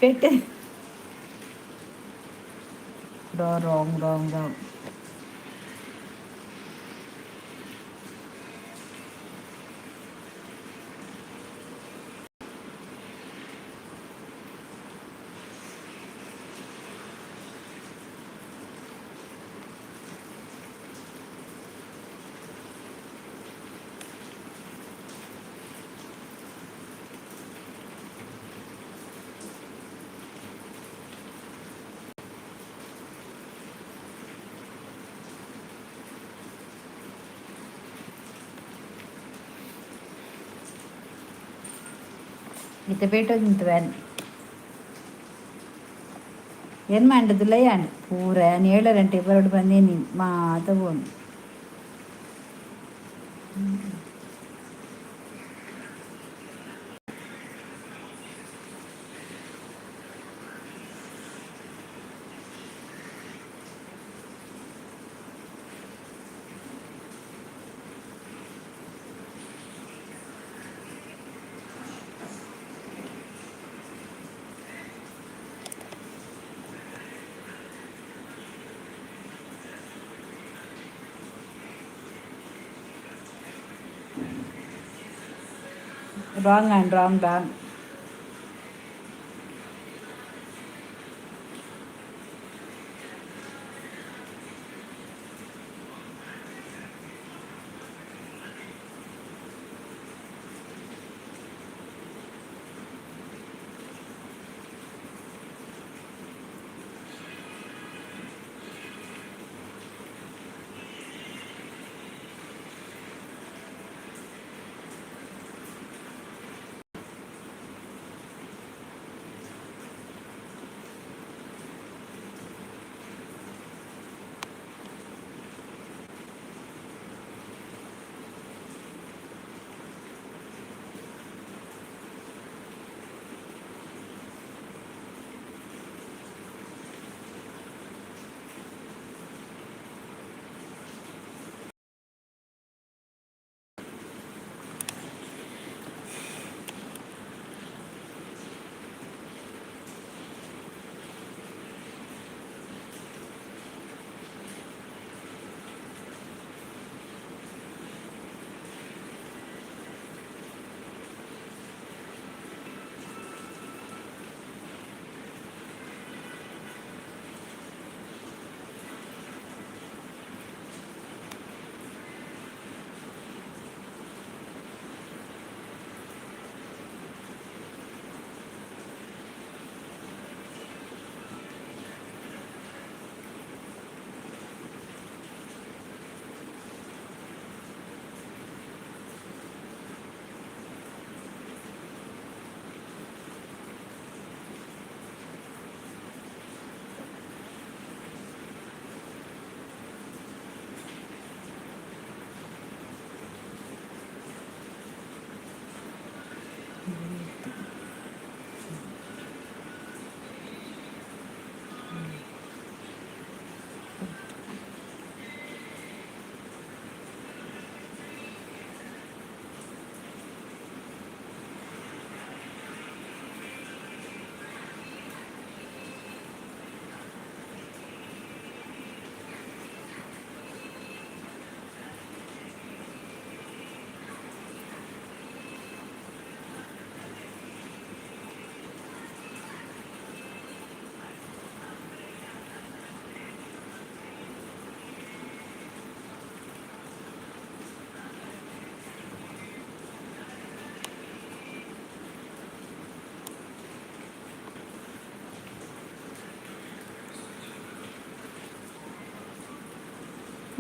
ಪೆಟ್ಟ್. Wrong wrong wrong. ಇತ್ತೆ ಪೇಟೊಂದು van ಏನು ಮಂಡದಿಲ್ಲ ಯಾನ್ ಪೂರ ಯಾನ್ ಏಳರಂಟೆ ಬರೋಡು ಬಂದೇನಿ ಮಾತ ಬೋನು. Wrong and wrong wrong.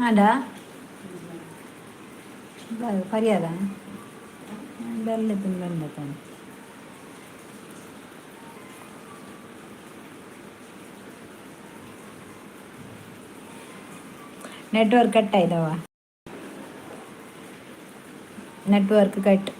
ಆಂಡ ಪರಿಹಾರ ಬೆಲ್ಲ ತಿಂದು ತಾನೆ. ನೆಟ್ವರ್ಕ್ ಕಟ್ ಆಯ್ತವ, ನೆಟ್ವರ್ಕ್ ಕಟ್.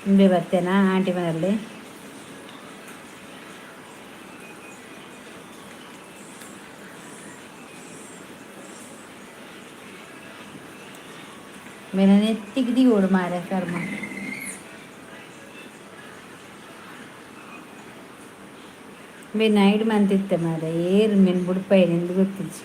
ಇಂಬೆ ಬತ್ತೇನಾ ಆಂಟಿ ಮನಲ್ಲಿ. ಮೇನ ನೆತ್ತಿಗೆ ದೀವೊಡು ಮಾರೆ ಕರ್ಮ. ಮೇ ನೈಡ್ ಮಂತಿತ್ತೆ ಮಾರೆ, ಏರು ಮೀನು ಬುಡ್ಪಾಯಿನಿ ಎಂದು ಗೊತ್ತಿಜ್ಜಿ.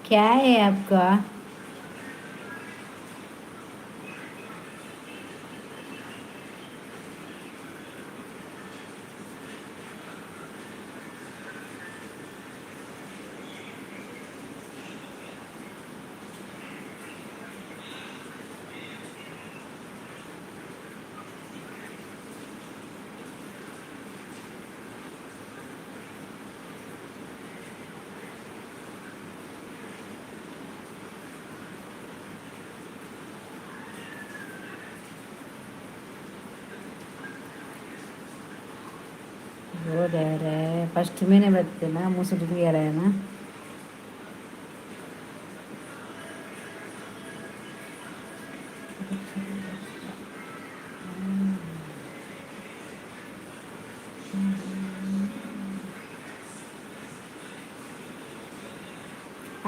क्या है आपका? ಹೋದರೆ ಫಸ್ಟ್ ಮೇನೆ ಬರ್ತೇನ ಮುಸುಡು.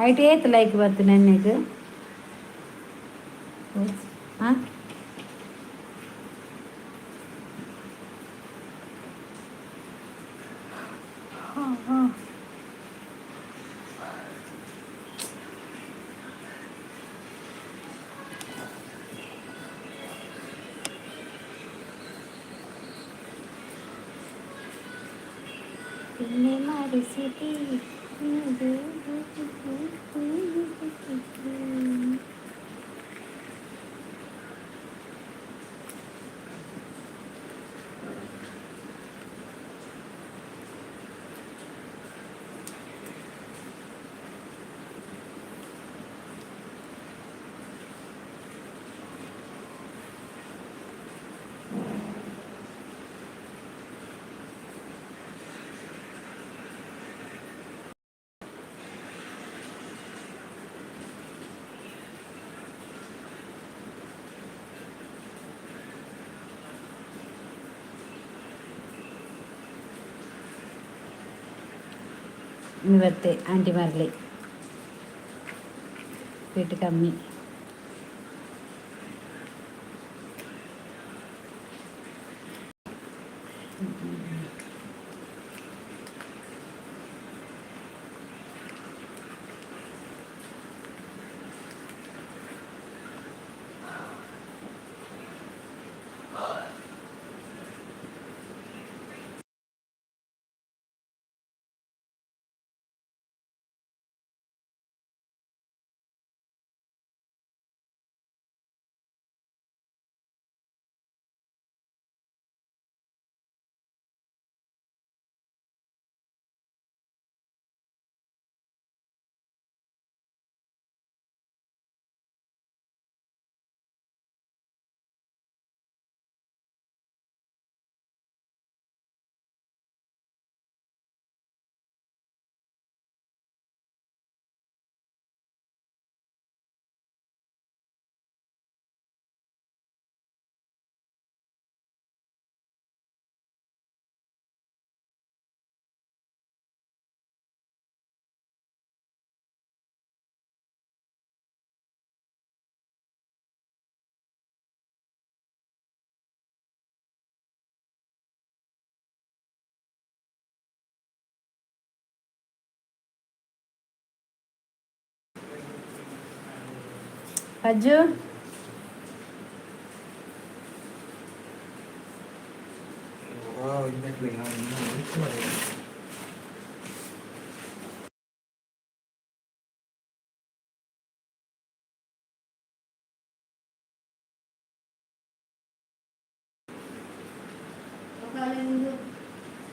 ಐಟ್ ಏತ್ ಲೈಕ್ ಬತ್ತು ನೆನ್ನೆಗ್? ಹಾಂ. ಮಾಡಿಸಿದಿ. ಇವತ್ತೆ ಆಂಟಿ ಮರಳಿ ಪೇಟೆ ಕಮ್ಮಿ. ಅಜ್ಜು.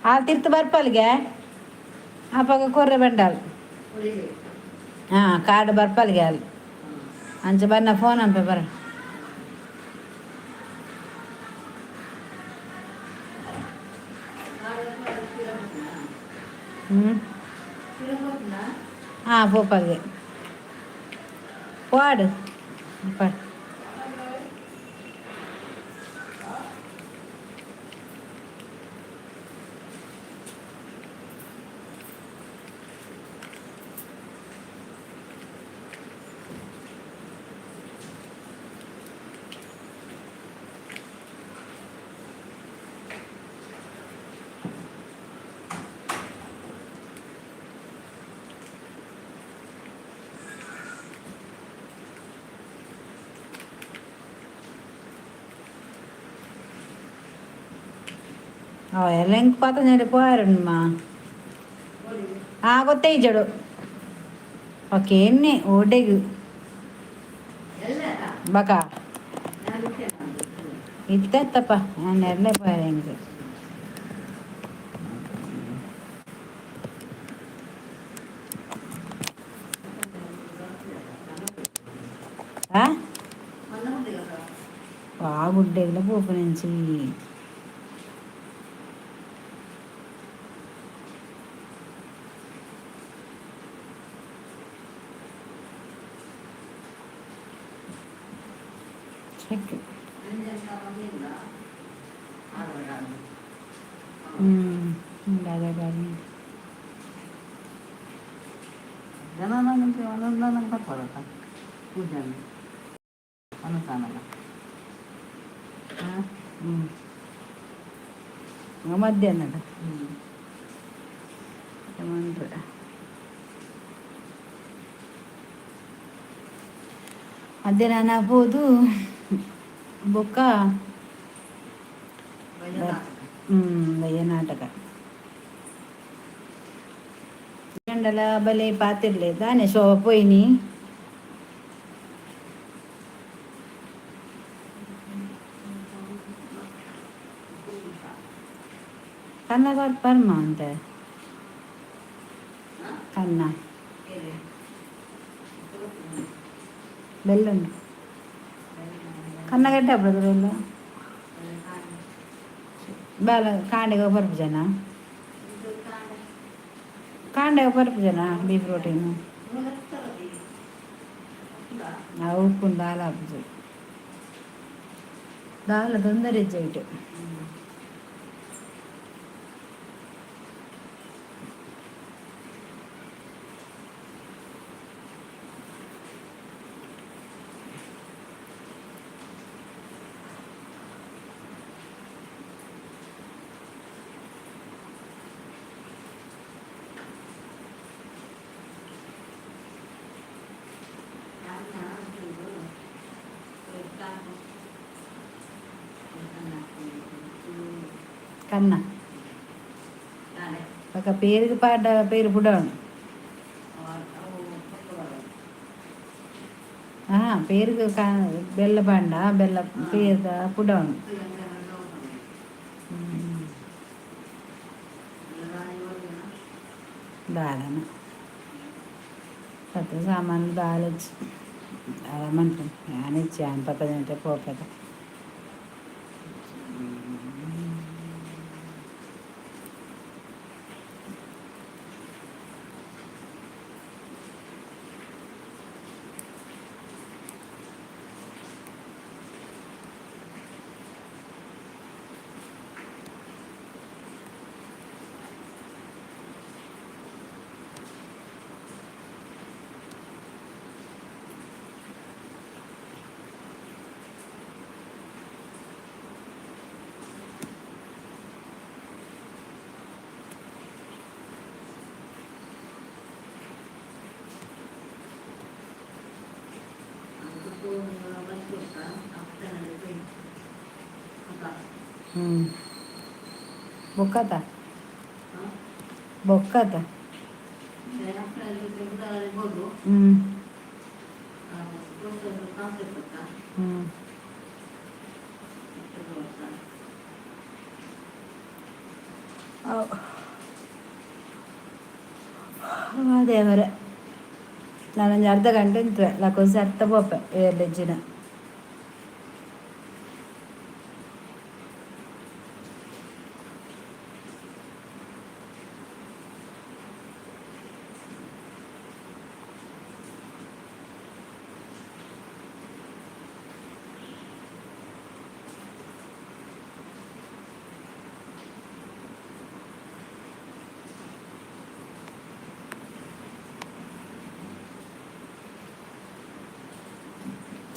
ಆ ತಿರ್ತು ಬರ್ಪಲ್ಗೆ ಅಪಗ ಕೊರ್ರೆ ಬಂಡಾಲ್. ಹಾಂ, ಕಾರ್ಡ್ ಬರ್ಪಲ್ಗೆ ಅಲ್ಲಿ ಅಂಚ ಬನ್ನ ಫೋನ್ ಅಂಪೆ ಬರ. ಹ್ಞೂ, ಹಾಂ, ಪೋಪಲ್ಗೆ ಪಾಡು ಪಾಡು. ಎಂಕ್ ಪತೊಂಜಿ ಪೋಯರುಂಡುಮ. ಆ, ಗೊತ್ತೈಜಡು. ಓಕೆ, ಎನ್ನೆ ಓಡೆಗ್ ಬಕ ಇತ್ತೆತ್ತಪ್ಪ, ನಾನು ಎಲ್ಲೇ ಪೋಯರೆ ಎಂಕ್. ಆ ಆ ಗುಡ್ಡೆಗ್ಲ ಪೋಪುನಂಚಿ. ಚೆಕ್. ಹ್ಞೂ, ಅದೇ ಬಾರಿ. ಪೂಜೆ ಅನುಷ್ಠಾನಲ್ಲ. ಹ್ಞೂ, ಮಧ್ಯಾಹ್ನದ ಯಜಮಾನ್ರೆ. ಮಧ್ಯಾಹ್ನ ಪೋದು ಬೊಕ್ಕ ಹ್ಞೂ ಬಯ್ಯ ನಾಟಕ ಗಂಡಲ ಬಲೆ ಪಾತಿರ್ಲೆ ದಾನೆ ಶೋಭ ಪೋಯಿನಿ. ಕನ್ನ ಪರ್ಮ ಅಂತ ಕನ್ನ ಬೆಲ್ಲ ಉಂಟು. ಕನ್ನ ಗಡ್ಡೆ ಹಬ್ಬದ ಬೆಲ್ಲ ಬಾಲ ಕಾಂಡೆಗೆ ಬರ್ಪು ಜನ, ಕಾಂಡೆಗೆ ಬರ್ಪು ಜನ ಬಿ ಪ್ರೋಟೀನು. ಆ ಉಪ್ಪುನ್ ದಾಲ ಹಾಪುಜಿ, ದಾಲ ತೊಂದರೆ ಇಜ್ಜ. ಕನ್ನ ಬೊಕ ಪೇರಿಗೆ ಪಾಡ ಪೇರು ಪುಡವಣ. ಹಾಂ, ಪೇರಿಗೆ ಕಾ ಬೆಲ್ಲ ಪಾಂಡ ಬೆಲ್ಲ ಪೇರ್ದ ಪುಡವಣ. ದಾಲನ ಪತ್ತ ಸಾಮಾನು ದಾಲಜ್ಜಿ ದಾಲ ಮನ್ಪುನು ಯಾನ್ ಇಜ್ಜಿ, ಯಾನ್ ಪತ್ತೊಂಜಿ ಪೋಪೆದ. ಹ್ಮ್ ಬೊಕ್ಕತ ಬೊಕ್ಕತ. ಹ್ಮ್ ಹ್ಮ್. ದೇವರೇ, ನಾನೊಂದು ಅರ್ಧ ಗಂಟೆ ನಿಂತುವೆ ಲಕ್ಕೊಂಜಿ ಅರ್ಥ ಪೋಪೆ ಏರ್ಲೆಜ್ಜಿನ.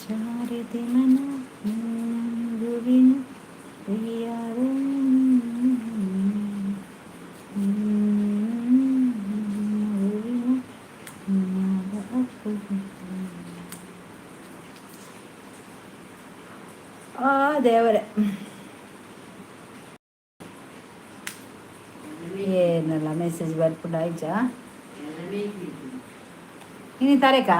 ಚಾರಿತಿ ಮನ ಗುವಿನ ಆ ದೇವರೇ, ಏನಲ್ಲ ಮೆಸೇಜ್ ಬರ್ಪುಂಡ ಆಯ್ಚಾ? ಇನಿ ತಾರೀಕಾ?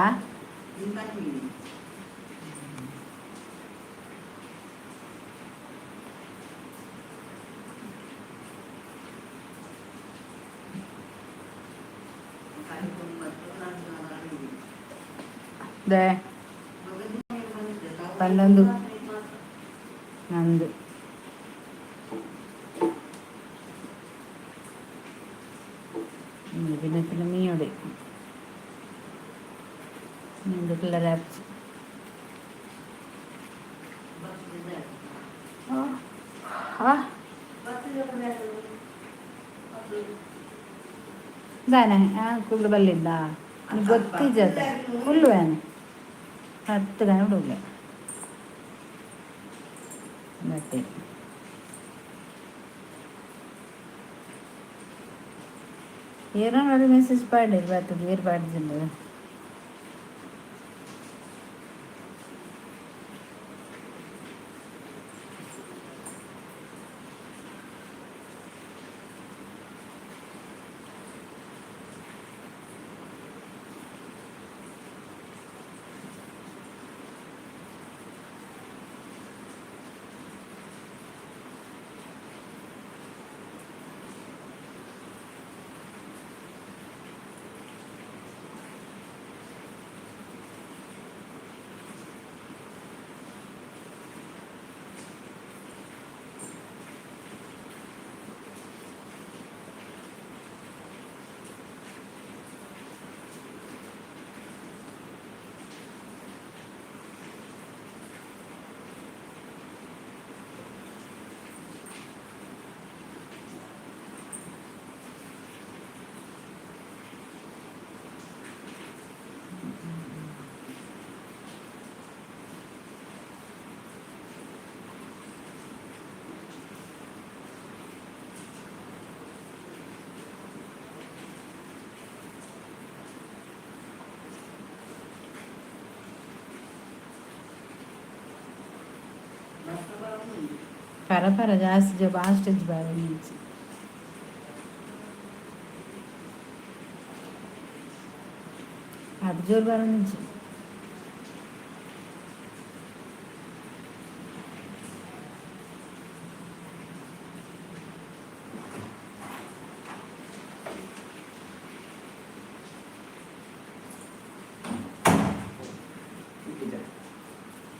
ದೇ ಪನ್ನೊಂದು ನಂದು. പിന്നെ പിന്നെ മീയോടെ പിള്ളേരെ. ದಾನೆ ಕುಳ್ಳು ಬಲ್ಲಿಂದ ಗೊತ್ತಿಜ್ಜದ ಕುಳ್ಳುವೇನೆ 10 ಗಂಟೆ. ಮತ್ತೆ ಏನೋ ನೋಡಿ ಮೆಸೇಜ್ ಪಾಡಿ ಬರ್ತದೆ, ಏರ್ ಪಾಡ್ದಿಂಡ. ಪರ ಪರ ಜಾಸ್ತಿ ಜೋಬ್ ಆಸ್ಟೇಜ್ ಬಾರ. ಅದು ಜೋರು ಬರೋಂಚಿ.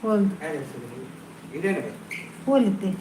ಹೋಲ್ದು ಹೋಲಿತ್ತೆ.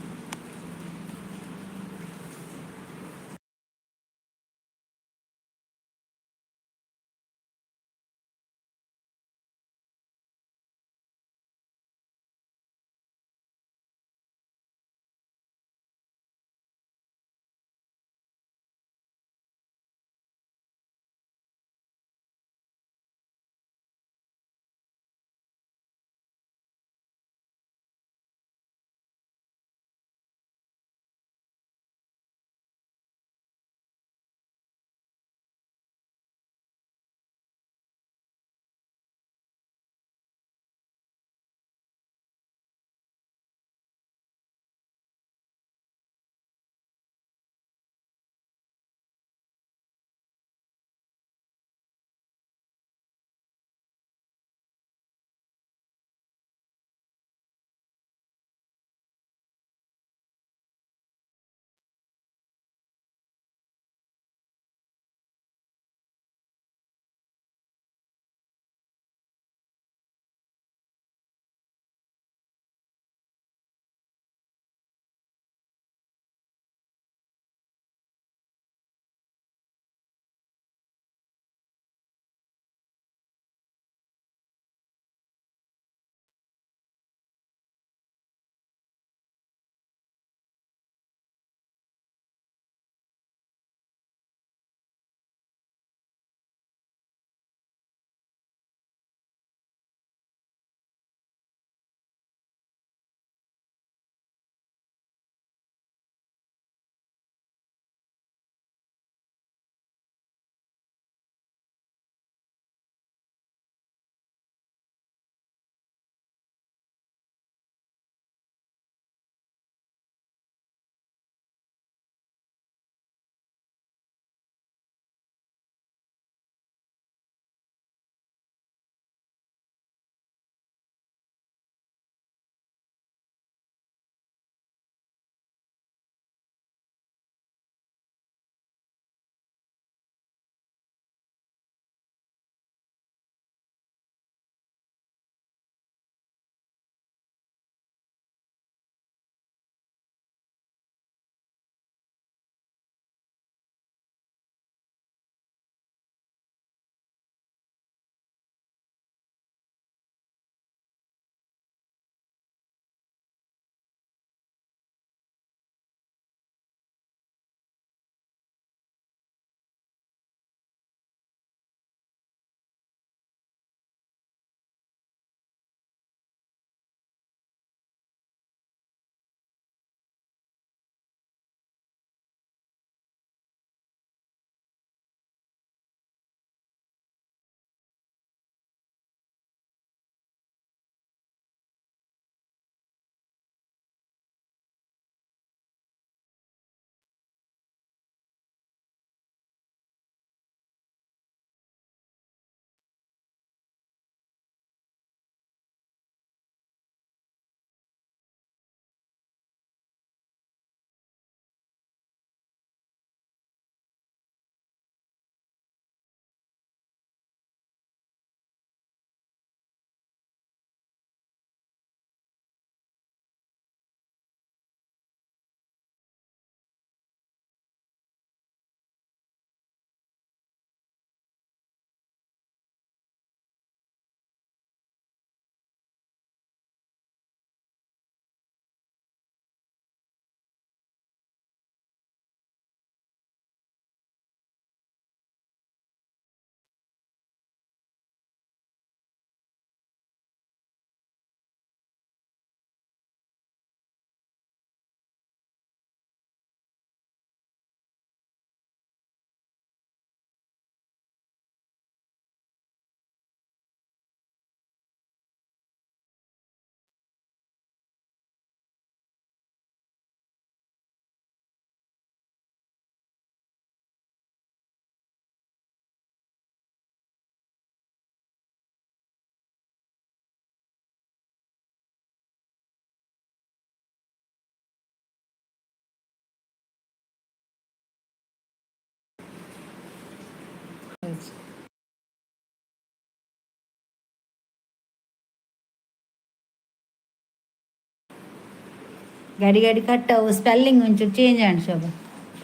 ಗಡಿ ಗಡಿ ಕಟ್ಟವು ಸ್ಪೆಲ್ಲಿಂಗ್ ಒಂಚೂರು ಚೇಂಜ್ ಆಂಡ್ ಶೋಭ.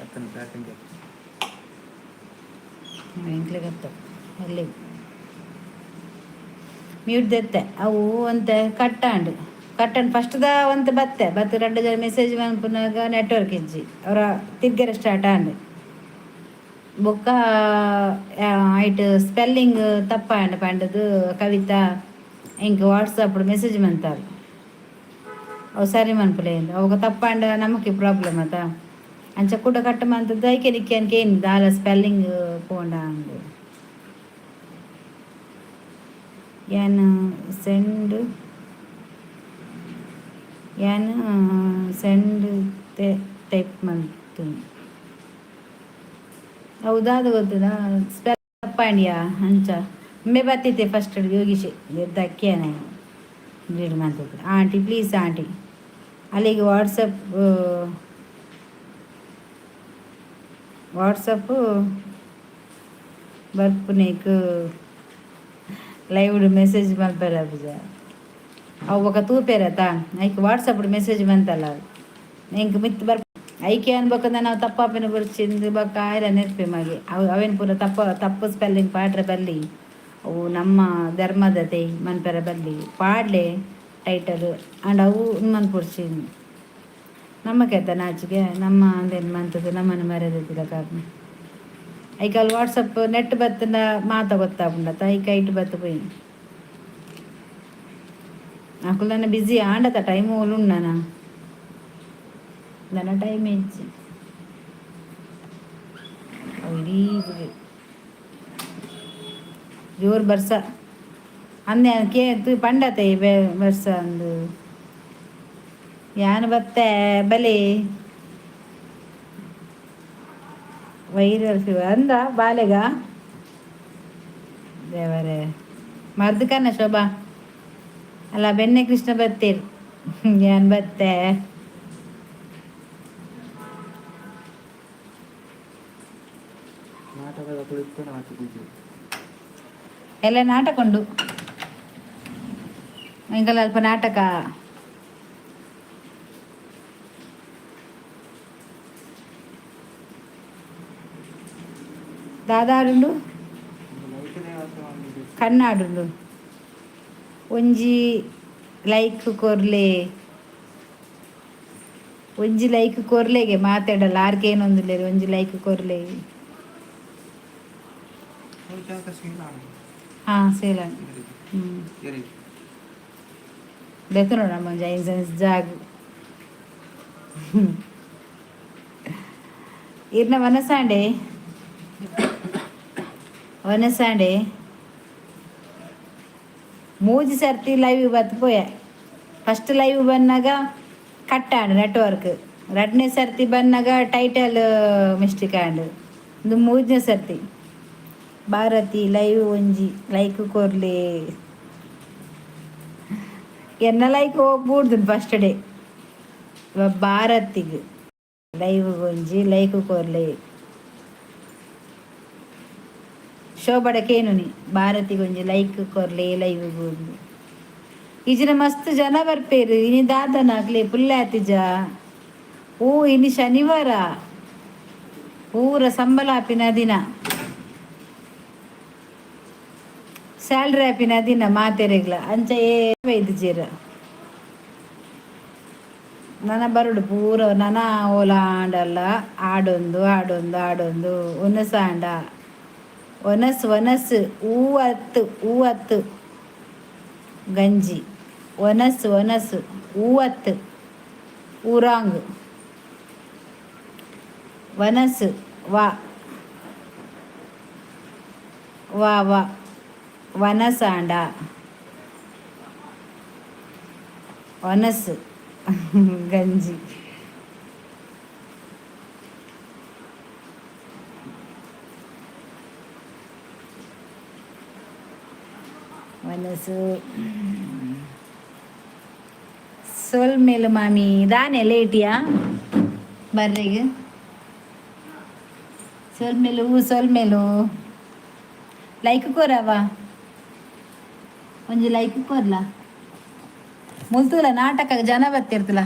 ಅತ್ತನ ಪ್ಯಾಕಿಂಗ್. ಎಂಕ್ಲೆ ಕತ್ತ ಅಲ್ಲಿ ಮ್ಯೂಟ್ ದೆತ್ತೆ. ಅವು ಒಂತೆ ಕಟ್ಟಾಂಡ್ ಕಟ್ಟಂಡ್ ಫಸ್ಟ್ದ ಒಂತೆ ಬತ್ತೆ ಬತ್ತೆ. ರಡ್ಡ್ ಜನ ಮೆಸೇಜ್ ಮನ್ಪುನಾಗ ನೆಟ್ವರ್ಕ್ ಇಜ್ಜಿ. ಅವರ ತಿರ್ಗೆರೆ ಸ್ಟಾರ್ಟ್ ಆಂಡ್. ಬೊಕ್ಕ ಐಟ್ ಸ್ಪೆಲ್ಲಿಂಗ್ ತಪ್ಪಾಂಡ್ ಪಂಡದು ಕವಿತಾ ಎಂಕ್ ವಾಟ್ಸಪ್ ಮೆಸೇಜ್ ಮಂತಾಲ್. ಅವು ಸರಿ ಮನ್ಪುಲೆ. ಅವಾಗ ತಪ್ಪಾಂಡ ನಮಕ್ ಪ್ರಾಬ್ಲಮ್ ಅತ. ಅಂಚ ಕುಡ ಕಟ್ಟ ಮಂತದ್ದು ಐಕೆ ನಿಕ್ಕೆ ಕೇನ್ ದಾಲ ಸ್ಪೆಲ್ಲಿಂಗ್ ಪೋಂಡ ಅಂದ್. ಯಾನ್ ಸೆಂಡ್, ಯಾನ್ ಸೆಂಡ್ ಟೈಪ್ ಮಲ್ತುನಿ. ಅವು ದಾದ ಗೊತ್ತುನಾ? ಸ್ಪೆಲ್ ತಪ್ಪಾಂಡ್ಯಾ ಅಂಚ ಉಂಬೆ ಬತ್ತಿತ್ತೆ ಫಸ್ಟ್. ಯೋಗೀಶ್ ದಕ್ಕಿಯಾನ ರೀಡ್ ಮಂತದ್ದು. Aunty, please aunty, ಅಲ್ಲಿಗೆ ವಾಟ್ಸಪ್ ವಾಟ್ಸಪ್ ಬರ್ಪುನೇಕ್ ಲೈವ್ ಮೆಸೇಜ್ ಮಲ್ಪೆರೆ ಆಪುಜ. ಅವು ಬೊಕ ತೂಪೆರತ. ಐಕ್ ವಾಟ್ಸಪ್ ಮೆಸೇಜ್ ಮಂತಲ್ಲ, ಎಂಕ್ ಮಿತ್ತ್ ಬರ್ ಐಕೆ ಅನ್ಬೊಕ ನಾವು ತಪ್ಪಾಪಿನ ಬೊರ್ಚಿಂದು ಬೊಕ್ಕ ಆಯ್ರ ನೆರ್ಪೆ ಮಗೆ. ಅವು ಅವೇನ್ ಪೂರ ತಪ್ಪ ತಪ್ಪು ಸ್ಪೆಲ್ಲಿಂಗ್ ಪಾಡ್ರೆ ಬಲ್ಲಿ. ಅವು ನಮ್ಮ ಧರ್ಮದತೆ ಮನ್ಪೆರೆ ಬಲ್ಲಿ. ಪಾಡ್ಲೆ ಟೈಟಲ್ ಆಂಡ ಅವು ಮನ್ಪೊಡ್ಚಿ. ನಮ್ಮಕ್ಕೆತ್ತ ನಾಚಿಕೆ. ನಮ್ಮ ಅಂದೇನು ಮಂತದ್ದು ನಮ್ಮನ್ನು ಮರ್ಯಾದೆ ಕಾರಣ. ಐಕ್ ಅಲ್ಲಿ ವಾಟ್ಸಪ್ ನೆಟ್ ಬತ್ತಂಡ ಮಾತ ಗೊತ್ತಾಪುಂಡತ. ಐಕ್ ಐಟ್ ಬತ್ತು ಪೋಯಿ ಅಕುಲು ಬಿಸಿ ಆಂಡತ. ಟೈಮ್ ಓಲು ಉಂಡನ ನನ್ನ ಟೈಮ್ ಇಜ್ಜಿ. ಅವು ಇಡೀ ಜೋರು ಬರ್ಸ ಅಂದೆ ಕೇ ಪಂಡತೆ ಬರ್ಸ ಅಂದು. ಯಾನ್ ಬತ್ತೆ ಬಲಿ. ವೈರಲ್ ಫೀವರ್ ಅಂದ ಬಾಲೆಗ. ದೇವರೇ, ಮರ್ದು ಕನ್ನ ಶೋಭಾ. ಅಲ್ಲ, ಬೆನ್ನೆ ಕೃಷ್ಣ ಬತ್ತೀರ್. ಯಾನ್ ಬತ್ತೆ. ನಾಟಕದ ಕುಳಿತು ನಾಟಕ. ಎಲ್ಲ ನಾಟಕ ಉಂಡು ಎಂಕಲ್ಲ ಅಲ್ಪ ನಾಟಕ. ದಾದಾಡುಂಡು ಕಣ್ಣಾಡುಂಡು. ಒಂಜಿ ಲೈಕ್ ಕೊರ್ಲೆ, ಒಂಜಿ ಲೈಕ್ ಕೊರ್ಲೆಗೆ. ಮಾತಾಡಲ್ಲ ಆರ್ಕೇನೊಂದುಲ್ಲೆರ್. ಒಂಜಿ ಲೈಕ್ ಕೊರ್ಲೆ. ಹಾಂ, ಸೇಲ್. ಹ್ಞೂ, ದೆತ್ತುನೋಡ ಒಂಜಿ ಐದು ಜಾಗ್. ಇರ್ನ ವನಸಾಂಡೆ ವನಸಾಂಡೆ. ಮೂಜಿ ಸರ್ತಿ ಲೈವ್ ಬತ್ತು ಪೋಯೆ. ಫಸ್ಟ್ ಲೈವ್ ಬಂದಾಗ ಕಟ್ಟಾಂಡ್ ನೆಟ್ವರ್ಕ್. ರಡ್ಡನೇ ಸರ್ತಿ ಬಂದಾಗ ಟೈಟಲ್ ಮಿಸ್ಟೇಕ್ ಆಂಡ್. ಇದು ಮೂರನೇ ಸರ್ತಿ. ಭಾರತಿ, ಲೈವ್ ಒಂಜಿ ಲೈಕ್ ಕೊರ್ಲೆ. ಎನ್ನ ಲೈಕ್ ಹೋಗ್ಬೂಡ್ದು ಫಸ್ಟ್ ಡೇ. ಭಾರತಿಗೆ ಲೈವ್ ಒಂಜಿ ಲೈಕ್ ಕೊರ್ಲೆ. ಶೋಭಡ ಕೇನುನಿ, ಭಾರತಿಗೆ ಒಂಜಿ ಲೈಕ್ ಕೊರ್ಲೆ ಲೈವ್. ಇಜಿನ ಮಸ್ತ್ ಜನ ಬರ್ಪೇರು. ಇನಿ ದಾದನಾಗ್ಲೆ ಪುಲ್ಲೆ ಆತಿಜ. ಓ, ಇನಿ ಶನಿವಾರ, ಪೂರ ಸಂಬಳ ಆಪಿನ ದಿನ, ಸ್ಯಾಲ್ರಿ ಆಪಿನ ದಿನ ಮಾತೆರೆಗ್ಲ. ಅಂಚ ಏ ಬೈದಿಜೆರ್. ನನ ಬರಡು ಪೂರ ನನ ಓಲ ಆಂಡಲ್ಲ. ಆಡೊಂದು ಆಡೊಂದು ಆಡೊಂದು ಒನಸ ಆಂಡ. ಒನಸ್ ಒನಸ್ ಹೂವತ್ತು ಹೂವತ್ತು ಗಂಜಿ. ಒನಸ್ ಒನಸ್ ಹೂವತ್ತು ಊರಾಂಗ್ ವನಸ್ ವಾ ವಾ ವಾ ವನಸಾಂಡ ವನಸ್ ಗಂಜಿ. ವನಸು. ಸೊಲ್ಮೆಲು ಮಾಮಿ. ದಾನೆ ಲೇಟಿಯಾ ಬರ್ರೆಗ್? ಸೊಲ್ಮೆಲು, ಸೊಲ್ಮೆಲು. ಲೈಕ್ ಕೊರವ, ಒಂಜಿ ಲೈಕ್ ಕೊರ್ಲ. ಮುಲ್ತುಲ ನಾಟಕ ಜನ ಬತ್ತಿರ್ತಲ.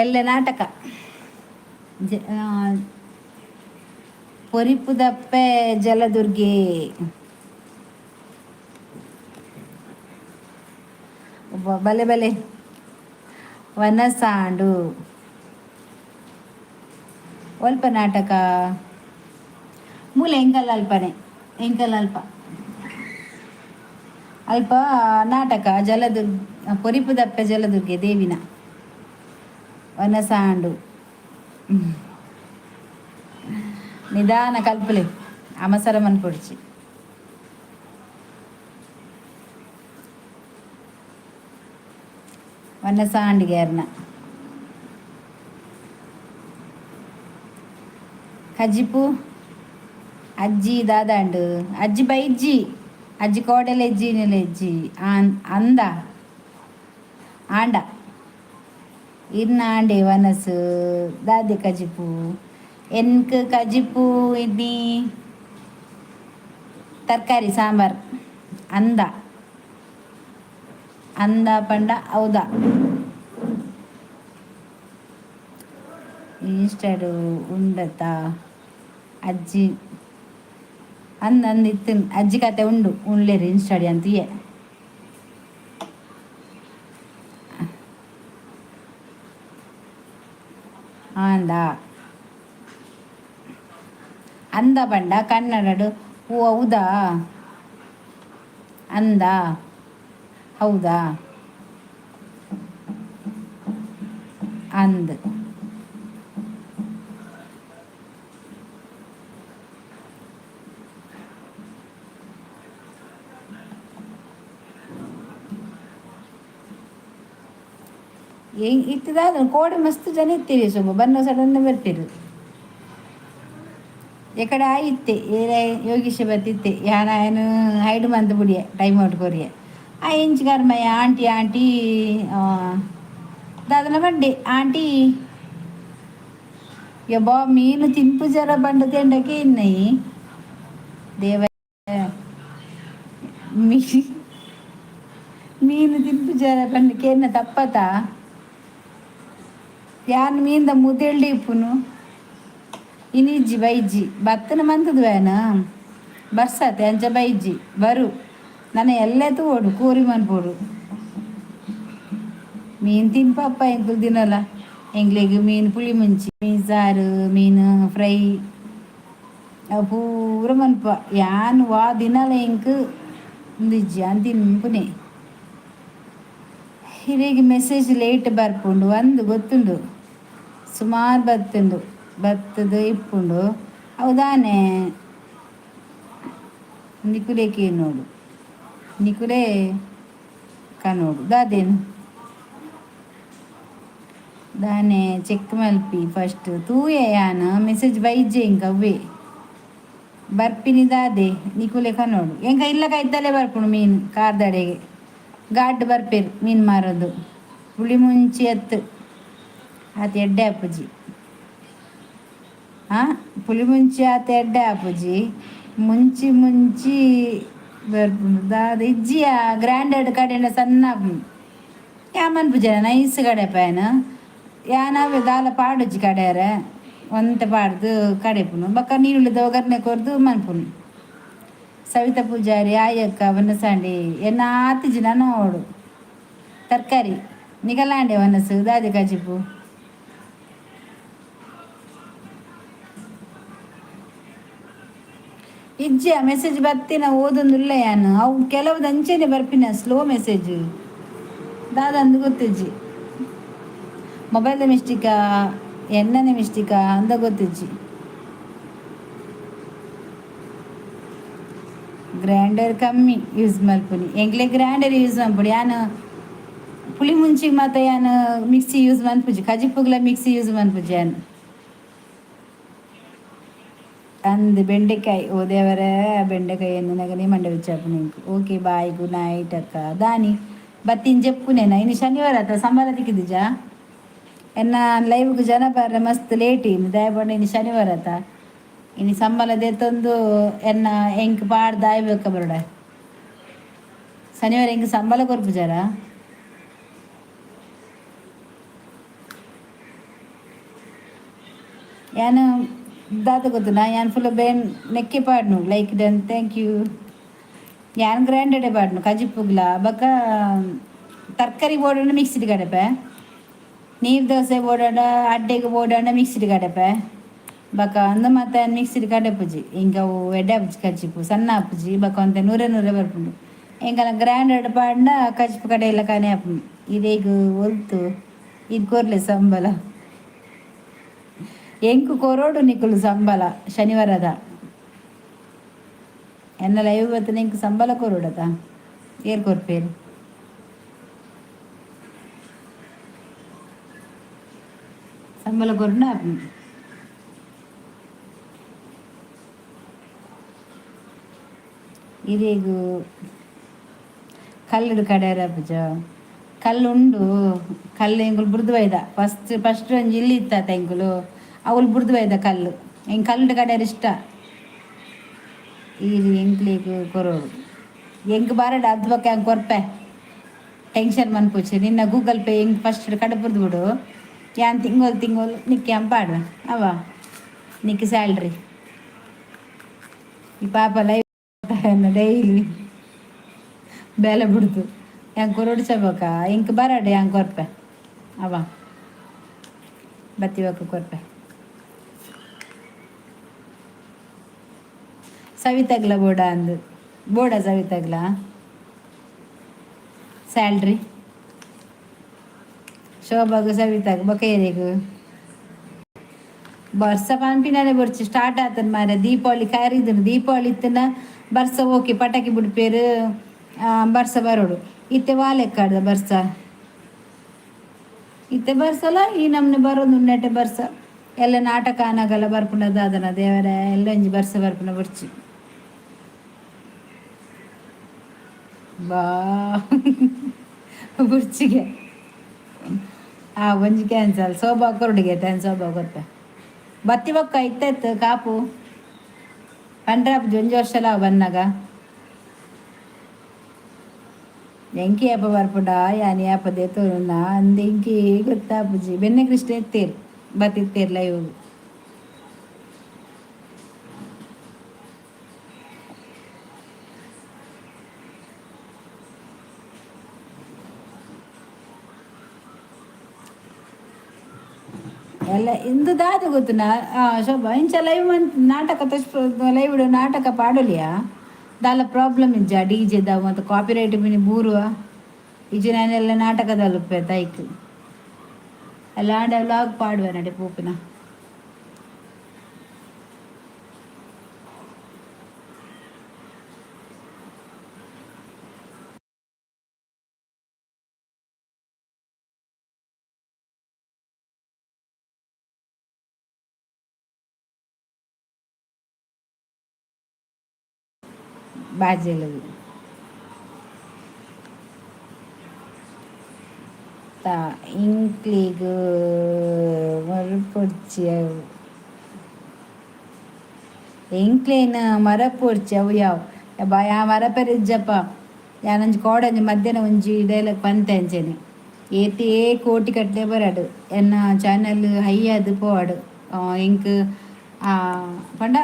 ಎಲ್ಲ ನಾಟಕ. ಪೊರಿಪುದಪ್ಪೆ ಜಲದುರ್ಗೆ. ಬಲೆ ಬಲೆ ವನಸಾಂಡು. ಒಲ್ಪ ನಾಟಕ? ಮೂಲ ಎಂಕಲ್ ಅಲ್ಪನೆ, ಎಂಕಲ್ ಅಲ್ಪ ಅಲ್ಪ ನಾಟಕ. ಜಲದುರ್ಗ, ಪೊರಿಪುದಪ್ಪೆ ಜಲದುರ್ಗೆ ದೇವಿನ ವನಸಾಂಡು. ನಿಧಾನ ಕಲ್ಪಲೆ, ಅವಸರ ಮನ್ಪೊಡ್ಚಿ. ವನಸಾಂಡಿಗೇರ್ನ ಕಜಿಪು ಅಜ್ಜಿ ದಾದಾಂಡು? ಅಜ್ಜಿ ಬೈಜ್ಜಿ, ಅಜ್ಜಿ ಕೋಡೆಲೆಜ್ಜಿ, ನೆಲೆಜ್ಜಿ. ಆನ್ ಅಂದ ಆಂಡ ಇರ್ನ ಆಂಡೆ ವನಸು ದಾದೆ ಕಜಿಪು? ಎನ್ಕ್ ಕಜಿಪು ಇನಿ ತರಕಾರಿ ಸಾಂಬಾರ್. ಅಂದ ಅಂದ ಪಂಡ ಹೌದಾ? ಇನ್ಸ್ಟಾಡು ಉಂಡತ ಅಜ್ಜಿ? ಅಂದ ಅಂದ ಇತ್ತು ಅಜ್ಜಿ ಕತೆ ಉಂಡು ಉಳ್ಳೇರು ಇನ್ಸ್ಟಾಡಿ ಅಂತೀಯೆ. ಆಂದ ಅಂದ ಪಂಡ ಕನ್ನಡಡು ಓ ಹೌದಾ? ಅಂದ ಹೌದಾ? ಅಂದ್ ಇತ್ತದಾದ ಕೋಡೆ ಮಸ್ತ್ ಜನ ಇತ್ತೀರಿ. ಸುಮ್ಮ ಬನ್ನ ಸಡನ್ ಬರ್ತೀರಿ. ಎಕಡೆ ಆಯಿತ್ತೆ ಏರೆ ಯೋಗೀಶ ಬತ್ತಿತ್ತೆ. ಯಾನ ಏನು ಹೈಡ್ ಮಂತ್ ಬುಡಿಯೆ, ಟೈಮ್ ಔಟ್ ಕೊರಿಯೆ. ಆ ಇಂಚ್ ಕರ್ಮಯ್ಯ ಆಂಟಿ ಆಂಟಿ ದಾದನ ಬಂಡೆ ಆಂಟಿ. ಯಬ್ಬಾ, ಮೀನು ತಿನ್ಪು ಜರ ಬಂಡ ತಿಂಡಕ್ಕೆ ಇನ್ನೈ ದೇವ. ಮೀ ಮೀನು ತಿನ್ಪು ಜರ ಬಂಡಕ್ಕೆ ಎನ್ನ ತಪ್ಪತ? ಯಾನ್ ಮೀನ್ದ ಮುದೆಳ್ಳಿ ಇಪ್ಪುನು. ಇನಿಜ್ಜಿ ಬೈಜ್ಜಿ ಬತ್ತನ ಮಂತದ ವೇನ ಬರ್ಸತೆ ಅಂಚ ಬೈಜ್ಜಿ. ಬರು ನನ ಎಲ್ಲೇ ತೂವೊಡು, ಕೋರಿ ಮನ್ಪೊಡು. ಮೀನು ತಿನ್ಪಪ್ಪ ಎಂಕುಲು ದಿನಲ. ಎಂಕ್ಲೆಗ್ ಮೀನು ಪುಳಿ ಮುಂಚಿ, ಮೀನು ಸಾರು, ಮೀನು ಫ್ರೈ ಅವು ಪೂರ ಮನ್ಪ. ಯಾನ್ ವಾ ದಿನಲ ಎಂಕ್ ಉಂದಿಜ್ಜಿ, ಯಾನ್ ತಿನ್ಪುನೆ. ಹಿರಿಗೆ ಮೆಸೇಜ್ ಲೇಟ್ ಬರ್ಪುಂಡು ಅಂದು ಗೊತ್ತುಂಡು. ಸುಮಾರು ಬತ್ತುಂಡು, ಬತ್ತದ ಇಪ್ಪುಂಡು. ಅವು ದಾನೆ ನಿಕುಲೆ ನೋಡು, ನಿಕುಲೇ ಕನೋಡು. ದಾದೇನು ದಾನೆ ಚೆಕ್ ಮಲ್ಪಿ ಫಸ್ಟ್. ತೂಯೆ ಯಾನ್ ಮೆಸೇಜ್ ಬೈಜೆ ಇಂಕ ಅವ್ವೆ ಬರ್ಪಿನಿ. ದಾದೆ ನಿಕುಲೆ ಕನೋಡು. ಎಂಕ ಇಲ್ಲ ಕೈತಲೇ ಬರ್ಪುಂಡು ಮೀನು. ಕಾರ್ದಡೆಗೆ ಗಾಡ್ ಬರ್ಪೇರು ಮೀನು ಮಾರೋದು. ಪುಳಿ ಮುಂಚಿ ಅತ್ತು ಆತ ಎಡ್ಡೆ ಅಪ್ಪುಜಿ. ಆ ಪುಳಿ ಮುಂಚಿ ಆತ ಎಡ್ಡೆ ಆಪುಜಿ. ಮುಂಚಿ ಮುಂಚಿ ಬರ್ಪುಂಡು ದಾದ ಇಜ್ಜಿಯ. ಗ್ರ್ಯಾಂಡೆಡ್ ಕಡೆಂಡ ಸಣ್ಣ ಆಪುಂಡು. ಯಾ ಮನ್ಪುಜ ನೈಸ್ ಕಡೆಪಾಯನ ಯಾನ್ ಅವೆ ದಾಲ ಪಾಡುಜಿ. ಕಡೆಯರೆ ಒಂತೆ ಪಾಡ್ದು ಕಡೆಪುನು. ಬೊಕ್ಕ ನೀರುಳ್ಳಿದ ಒಗ್ಗರಣೆ ಕೊರ್ದು ಮನ್ಪುನು. ಸವಿತಾ ಪೂಜಾರಿ ಆಯಕ್ಕ ವನಸಾಂಡಿ ಎನ್ನ ಆತಿಜಿ ನನ ಓಡು ತರಕಾರಿ ನಿಕಲಾಂಡೆ ವನಸು ದಾದೆ ಕಜಿಪು? ಇಜ್ಜಿ ಆ ಮೆಸೇಜ್ ಬತ್ತಿನ ಓದೊಂದುಲ್ಲ ಯಾನ್. ಅವು ಕೆಲವು ಅಂಚೆನೆ ಬರ್ಪಿನ ಸ್ಲೋ ಮೆಸೇಜ್. ದಾದಂದು ಗೊತ್ತಿಜ್ಜಿ. ಮೊಬೈಲ್ದ ಮಿಸ್ಟೇಕಾ, ಎನ್ನನೆ ಮಿಸ್ಟೇಕಾ ಅಂದ ಗೊತ್ತಿಜ್ಜಿ. ಗ್ರೈಂಡರ್ ಕಮ್ಮಿ ಯೂಸ್ ಮಲ್ಪುನಿ. ಎಂಕ್ಲೆ ಗ್ರೈಂಡರ್ ಯೂಸ್ ಮಲ್ಪುಡಿ. ಯಾನ್ ಪುಳಿ ಮುಂಚಿಗೆ ಮಾತ ಯಾನ್ ಮಿಕ್ಸಿ ಯೂಸ್ ಮನ್ಪುಜಿ. ಕಜಿಪುಗ್ಲ ಮಿಕ್ಸಿ ಯೂಸ್ ಮನ್ಪುಜಿ ಯಾನ್. ಅಂದ್ ಬೆಂಡೆಕಾಯಿ. ಓ ದೇವರೇ, ಬೆಂಡೆಕಾಯಿ ಎನ್ನಿನಗನೇ ಮಂಡೆ ಬೆಚ್ಚ ಆಪುಂಡು. Okay, bye, good night ಅಕ್ಕ. ದಾನಿ ಬತ್ತಿನ ಜೆಪ್ಪುನೇನ. ಇನ್ನು ಶನಿವಾರ ಅತ್ತ ಸಂಬಳ ತಿಕ್ಕಿದಿಜಾ? ಎನ್ನ ಲೈವ್ಗೆ ಜನ ಬರ್ರೆ ಮಸ್ತ್ ಲೇಟ್ ಇನ್ನು. ದಯಪಂಡ ಇನ್ನು ಶನಿವಾರ ಆತ, ಇನ್ನು ಸಂಬಳ ದೇತೊಂದು ಎನ್ನ ಎಂಕ್ ಪಾಡ್ದು ಆಯ್ಬೇಕ ಬರಡ. ಶನಿವಾರ ಎಂಕ್ ಸಂಬಳ ಕೊರ್ಪುಜಾರ? ಯಾನ್ ದಾದ ಗೊತ್ತುನಾ, ಯಾನ್ ಫುಲ್ ಬೇನ್ ನೆಕ್ಕೆ ಪಾಡ್ನು. Like done, thank you. ಯಾನ್ ಗ್ರೈಂಡರ್ಡೆ ಪಾಡ್ನು ಕಜಿಪುಗ್ಲ. ಬೊಕ ತರಕಾರಿ ಬೋಡಂಡ ಮಿಕ್ಸಿಡ್ ಕಡೆಪೆ. ನೀರು ದೋಸೆ ಬೋಡಂಡ, ಅಡ್ಡೆಗ್ ಬೋಡಂಡ ಮಿಕ್ಸಿಡ್ ಕಡೆಪೆ. ಬೊಕ ಅಂದು ಮಾತ ಮಿಕ್ಸಿಡ್ ಕಡೆಪುಜಿ. ಇಂಕ ಅವು ಎಡ್ಡೆ ಆಪುಜಿ, ಕಜಿಪು ಸಣ್ಣ ಆಪುಜಿ. ಬೊಕ ಒಂತೆ ನೂರೆ ನೂರೆ ಬರ್ಪುಂಡು. ಎಂಕಲ ಗ್ರೈಂಡರ್ಡ್ ಪಾಡ್ಂಡ ಕಜಿಪು ಕಡೆಯಲ್ಲ ಕಾನೆ ಆಪುಂಡು. ಇರೆಗ್ ಒಲ್ತು ಇದು ಕೊರ್ಲೆ ಸಂಬಳ? ಎಂಕ್ ಕೊರೊಡು ನಿಕುಲು ಸಂಬಳ. ಶನಿವಾರದ ಎನ್ನ ಲೈವ್ ಬತ್ತನ ಎಂಕ್ ಸಂಬಳ ಕೊರೊಡತ? ಏರ್ ಕೊರ್ಪೇರು? ಸಂಬಳ ಕೊರ್ಂಡ ಆಪುಂಡು. ಇರೆಗ್ ಕಲ್ಲುಡು ಕಡೆಯರ ಆಪುಜ? ಕಲ್ಲು ಉಂಡು. ಕಲ್ಲು ಎಂಕುಲು ಬುಡ್ದು ಬೈದ. ಫಸ್ಟ್ ಫಸ್ಟ್ ಒಂಜಿ ಇಲ್ಲ್ ಇತ್ತಾತ ಎಂಕುಲು, ಅವ್ಲು ಬುಡ್ದು ಬೈದ ಕಲ್ಲು. ಎಂಕ್ ಕಲ್ಲುಡು ಕಡೆಯರ ಇಷ್ಟ. ಈರ್ ಎಂಕ್ಲೆಗ್ ಕೊರೊಡು. ಎಂಕ್ ಬರಡ್, ಅದ್ ಬೊಕ ಯಾನ್ ಕೊರ್ಪೆ, ಟೆನ್ಷನ್ ಮನ್ಪುಚಿ. ನಿನ್ನ ಗೂಗಲ್ ಪೇ ಎಂಕ್ ಫಸ್ಟ್ ಕಡಪುರ್ದು ಬುಡು. ಯಾನ್ ತಿಂಗೊಲು ತಿಂಗೊಲು ನಿಕ್ಕ್ ಯಾನ್ ಪಾಡುವೆ ಅವ ನಿಕ್ಕ್ ಸ್ಯಾಲ್ರಿ. ಈ ಪಾಪ ಲೈವ್ ಡೈಲಿ ಬೇಲೆ ಬುಡ್ದು. ಯಾನ್ ಕೊರೊಡ್ಚ ಬೊಕ ಎಂಕ್ ಬರಡ್, ಯಾನ್ ಕೊರ್ಪೆ ಅವ. ಬತ್ತಿ ಬೊಕ ಕೊರ್ಪೆ. ಸವಿತಗ್ಲ ಬೋಡ ಅಂದ್. ಬೋಡ ಸವಿತಗ್ಲ ಸ್ಯಾಲ್ರಿ? ಶೋಭಾಗ್, ಸವಿತಾಗ್, ಬೊಕ ಏರೆಗ್? ಬರ್ಸ ಪನ್ಪಿನನೆ ಬೊರ್ಚಿ. ಸ್ಟಾರ್ಟ್ ಆತನ್ ಮಾರ್ರೆ. ದೀಪಾವಳಿ ಕರಿದ್ಂಡ್. ದೀಪಾವಳಿ ಇತ್ತ್ಂಡ ಬರ್ಸ ಓಕೆ, ಪಟಾಕಿ ಬುಡ್ಪೆರ್, ಬರ್ಸ ಬರೊಡು. ಇತ್ತೆ ವಾ ಲೆಕ್ಕದ ಬರ್ಸ? ಇತ್ತೆ ಬರ್ಸಲ ಈ ನಮ್ನೆ ಬರೊಂದುಂಡು ನೆಟೆ ಬರ್ಸ. ಎಲ್ಲೆ ನಾಟಕ ಆನಗಲ ಬರ್ಪುಂಡ ದಾದನ ದೇವರೆ. ಎಲ್ಲೆ ಒಂಜಿ ಬರ್ಸ ಬರ್ಪುನ ಬೊರ್ಚಿ. ಬಾ ಬುರ್ಚಿಗೆ ಆ ಒಂಜಿ ಕ್ಯಾನ್ಸಲ್. ಶೋಭಾ ಕೊರೊಡುಗೆ ತನ್ ಶೋಭಾ ಕೊರ್ಪೆ. ಬತ್ತಿ ಬೊಕ್ಕ ಇತ್ತೆತ್ ಕಾಪು ಪಂಡ್ರೆ ಒಂಜಿ ವರ್ಷಲ ಬನ್ನಗ. ಎಂಕ್ ಏಪ ಬರ್ಪುಂಡ, ಯಾನ್ ಏಪ ದೆತೊನುನ ಅಂದ್ ಎಂಕೇ ಗೊತ್ತಾಪುಜಿ. ಬೆನ್ನೆ ಕೃಷ್ಣ ಇತ್ತೆರ್, ಬತ್ತಿತ್ತೆರ್ ಲೈವ್. ಎಲ್ಲ ಇಂದು ದಾದ ಗೊತ್ತುನ ಶೋಭಾ, ಇಂಚ ಲೈವ್ ಮಂತ್ ನಾಟಕ ಲೈವ್ ನಾಟಕ ಪಾಡೊಲಿಯಾ? ದಾಲ ಪ್ರಾಬ್ಲಮ್ ಇಜ್ಜ. ಡಿಜೆದ ಮತ್ತು ಕಾಪಿರೈಟ್ ಮಿನಿ ಬೂರುವ ಇಜ್ಜಿ. ನಾನೆಲ್ಲ ನಾಟಕದಲ್ಲ ಉಪ್ಪೆ ತೈಕ್ ಎಲ್ಲ ಆಂಡ ವ್ಲಾಗ್ ಪಾಡುವೆ ನಡೆ ಪೋಪಿನ. ಬಾಜೆಲುಗು ತಾ ಇಂಕ್ಲೆಗ್ ಮರಪೊಡ್ಚಿ ಅವು. ಎಂಕ್ಲೆನ ಮರಪೊಡ್ಚಿ ಅವು ಯಾವು ಯಬ್ಬಾ. ಯಾ ಮರಪೆರೆ ಇಜ್ಜಪ್ಪ. ಯಾನೊಂಜಿ ಕೋಡಂಜಿ ಮಧ್ಯಾಹ್ನ ಒಂಜಿ ಡೈಲಾಗ್ ಪಂತೆ ಅಂಚೆನೆ. ಏತೇ ಕೋಟಿ ಕಟ್ಲೆ ಬರಡ್, ಎನ್ನ ಚಾನೆಲ್ ಹೈ ಆದ್ ಪೋವಡ್, ಎಂಕ್ ಪಂಡ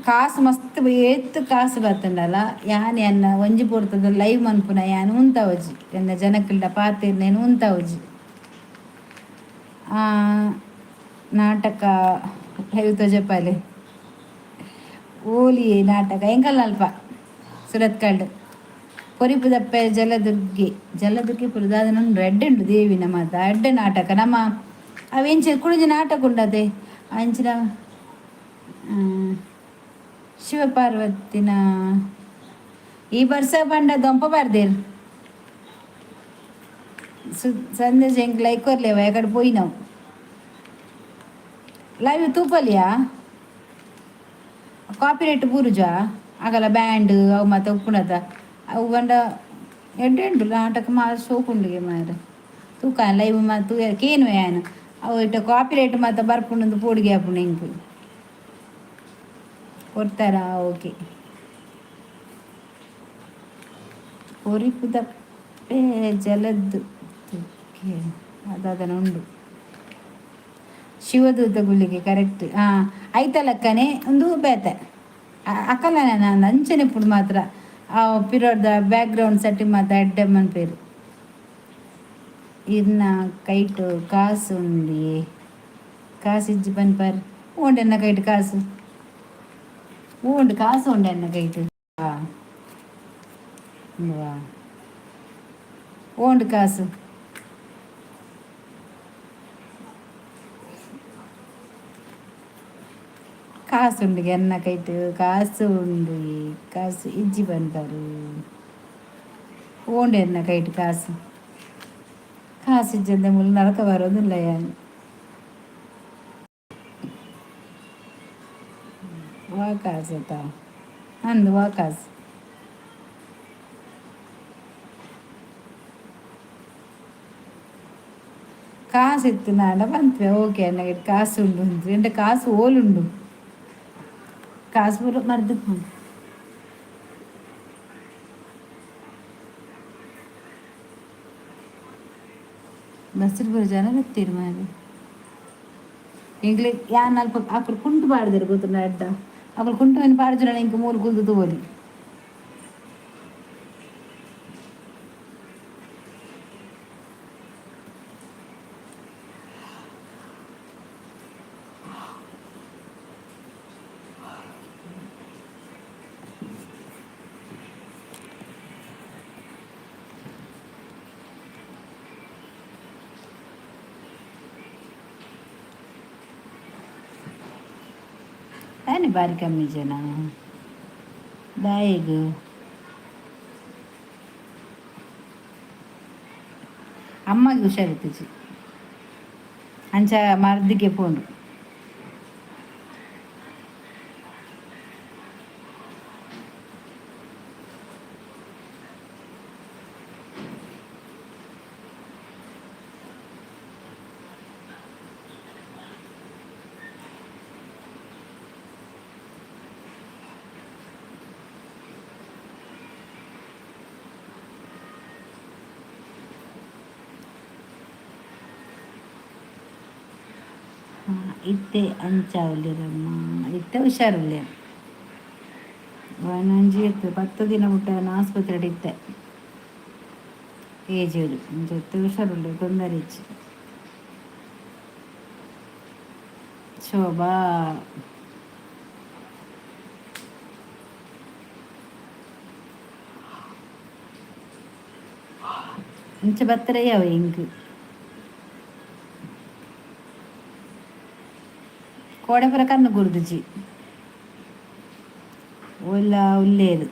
ಕಾಸ್ ಮಸ್ತ್ ಏತ್ ಕಾಸ್ ಬತ್ತುಂಡಲ ಯಾನ್ ಎನ್ನ ಒಂಜಿ ಪೊರ್ತುದ ಲೈವ್ ಮನ್ಪುನ ಯಾನ್ ಉಂತಾವುಜಿ. ಎನ್ನ ಜನಕುಲ್ಡ ಪಾತೆರ್ನೇನ್ ಉಂತಾವುಜಿ. ನಾಟಕ ಲೈವ್ ತೋಜಪಾಲೆ. ಓಲಿಯೇ ನಾಟಕ ಎಂಕಲ್ನ ಅಲ್ಪ ಸುರತ್ಕಲ್ಡ್ ಕೊರಿಪುದಪ್ಪೆ ಜಲದುರ್ಗೆ. ಜಲದುರ್ಗೆ ಪುರ ದಾದನ ಉಂಡು. ಎಡ್ಡೆ ಉಂಡು ದೇವಿನ ಮಾತ ಎಡ್ಡೆ ನಾಟಕ. ನಮ್ಮ ಅವೆಂಚ ಕುಡೊಂಜಿ ನಾಟಕ ಉಂಡತೆ ಅಂಚಿನ ಶಿವಪಾರ್ವತಿನ. ಈ ಬರ್ಸ ಪಂಡ ದೊಂಪ ಪಾಡ್ದೆರ್. ಸಂದೇಶ ಎಂಕ್ ಲೈಕ್ ಕೊರ್ಲೆವ ಎಕಡೆ ಪೋಯಿನವು. ಲೈವ್ ತೂಪಲಿಯಾ? ಕಾಪಿರೈಟ್ ಬೂರುಜ ಅಗಲ ಬ್ಯಾಂಡ್ ಅವು ಮಾತ ಉಪ್ಪುನತ. ಅವು ಪಂಡ ಎಡ್ಡೆ ಉಂಡು ನಾಟಕ ಮಾತ, ಶೋಕು ಉಂಡುಗೆ ಮಾರ್ರೆ. ತೂಕ ಲೈವ್ ಮಾತ ತೂಯೆರೆ ಕೇನುವೆ ಯಾನ್. ಅವು ಇತ್ತೆ ಕಾಪಿರೈಟ್ ಮಾತ ಬರ್ಪುಂಡುಂದು ಪೋಡಿಗೆ ಆಪುಂಡು ಎಂಕ್. ಕೊರ್ತಾರಾ? ಓಕೆ. ಕೊರಿಪುದಪ್ಪೆ ಜಲದ್ದು ದಾದನ ಉಂಡು. ಶಿವದೂತ ಗುಳಿಗೆ ಕರೆಕ್ಟ್. ಹಾಂ, ಐತಲಕ್ಕನೆ ಒಂದು ಬೇತೆ ಅಕಲನೆ ನಾನು ಅಂಚನೆ ಪುಡು ಮಾತ್ರ. ಆ ಪಿರೋಡ್ದ ಬ್ಯಾಕ್ ಗ್ರೌಂಡ್ ಸೆಟ್ಟಿಂಗ್ ಮಾತ್ರ ಎಡ್ಡೆ ಮನ್ಪೇರು. ಇರ್ನ ಕೈಟ್ ಕಾಸು ಉಂಡಿ, ಕಾಸು ಇಜ್ಜಿ ಪನ್ಪರ್. ಉಂಡು ಎನ್ನ ಕೈಟ್ ಕಾಸು ಉಂಡು, ಕಾಸು ಉಂಡು ಎನ್ನ ಕೈಟ್. ವಾ ಉಂಡು ಕಾಸು. ಕಾಸು ಉಂಡು ಎನ್ನ ಕೈಟ್, ಕಾಸು ಉಂಡು. ಕಾಸು ಇಜ್ಜಿ ಪನ್ಪರು. ಉಂಡು ಎನ್ನ ಕೈಟ್ ಕಾಸು. ಕಾಸು ಇಜ್ಜಂದೆ ಮುಲ್ ನರಕ ಬರೋದಿಲ್ಲ ಯಾನ್. ವಾ ಕಾಸು ತಾ ಅಂದು, ವಾ ಕಾಸು. ಕಾಸು ಇತ್ತು ನಾಡ ಪನ್ಪೆ, ಓಕೆ ಎನ್ನ ಕೈಟ್ ಕಾಸು ಉಂಡು ಅಂತ. ಎಂಟ ಕಾಸು ಓಲುಂಡು? ಕಾಸು ಪೂರ ಮರ್ದ್. ಬಸ್ಸಿಗೆ ಪೂರ ಜನ ಬತ್ತೀರು ಮಾರ್ರೆ. ಎಂಕ್ಲೆ ಯಾನ್ ಅಲ್ಪ ಅಕುಲು ಕುಂಟು ಪಾಡ್ದೆರ್ ಗೊತ್ತುಂಡ ಅಡ್ಡ. ಅಕುಲು ಕುಂಟು ಮೀನ್ ಪಾಡ್ಜುನ ಎಂಕ್ ಮೂಲು ಕುಲ್ದು ತೂವೊಲಿ. ದಾನೆ ಬಾರಿ ಕಮ್ಮಿ ಜನ ದಾಯೆಗ್? ಅಮ್ಮಗೆ ಹುಷಾರಿತ್ತಿಜಿ, ಅಂಚ ಮರ್ದಿಗೆ ಪೋಂಡು. ಇತ್ತೆ ಅಂಚ ಉಲ್ಲೆರಮ್ಮ, ಇತ್ತೆ ಹುಷಾರುಲ್ಲೆರ್. ಒಂಜಿ ಇತ್ತು 10 ದಿನ ಮುಟ್ಟ ಆಸ್ಪತ್ರೆಡ್ ಇತ್ತೆ ಏಜೆಡ್. ಅಂಚ ಇತ್ತೆ ಹುಷಾರುಲ್ಲೆರ್, ತೊಂದರೆ ಇಜ್ಜಿ. ಶೋಭಾ, ಇಂಚ ಬತ್ತರೆ ಯಾವ ಎಂಕ್ ಕೋಡೆ ಪೂರ ಕಣ್ಣು ಗುರ್ದುಜಿ. ಓಲ್ಲ ಉಲ್ಲೇರು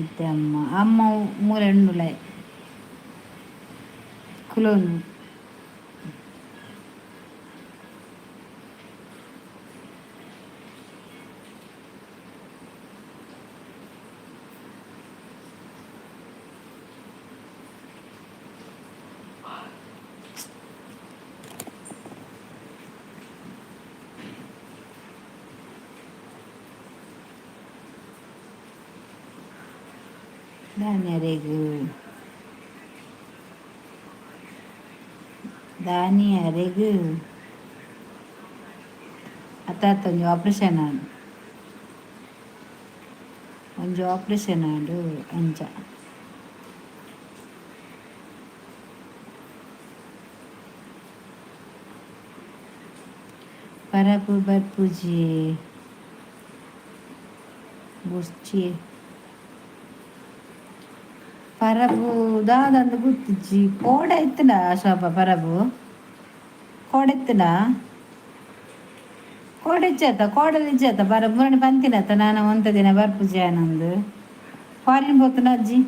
ಇತ್ತೆ? ಅಮ್ಮ ಅಮ್ಮ ಮೂಲೆ ಉಂಡುಲೆ ಕುಲೋನು. ದಾನಿಯರೆಗ್, ದಾನಿಯರೆಗ್ ಅತ್ತಾತ ಒಂಜಿ ಆಪ್ರೇಷನ್ ಆಂಡ್, ಒಂಜಿ ಆಪ್ರೇಷನ್ ಆಂಡ್ ಅಂಚ. ಪರಪು ಬರ್ಪುಜಿ ಬೊರ್ಚಿ. ಪರಬು ದಾದಂದ್ ಗೊತ್ತಿಜ್ಜಿ. ಕೋಡೆ ಇತ್ತುಂಡ ಶೋಭಾ? ಪರಬು ಕೋಡೆ ಇತ್ತುಂಡ? ಕೋಡೆ ಇಜ್ಜತ್ತ? ಕೋಡಲ್ ಇಜ್ಜತ್ತ ಪರಬು? ಮುರಣಿ ಪಂತಿನತ್ತ ನಾನು ಒಂತೆ ದಿನ ಬರ್ಪುಜಿ ಆನಂದ್. ಫಾರಿನ್ ಪೋತುಂಡ ಅಜ್ಜಿ.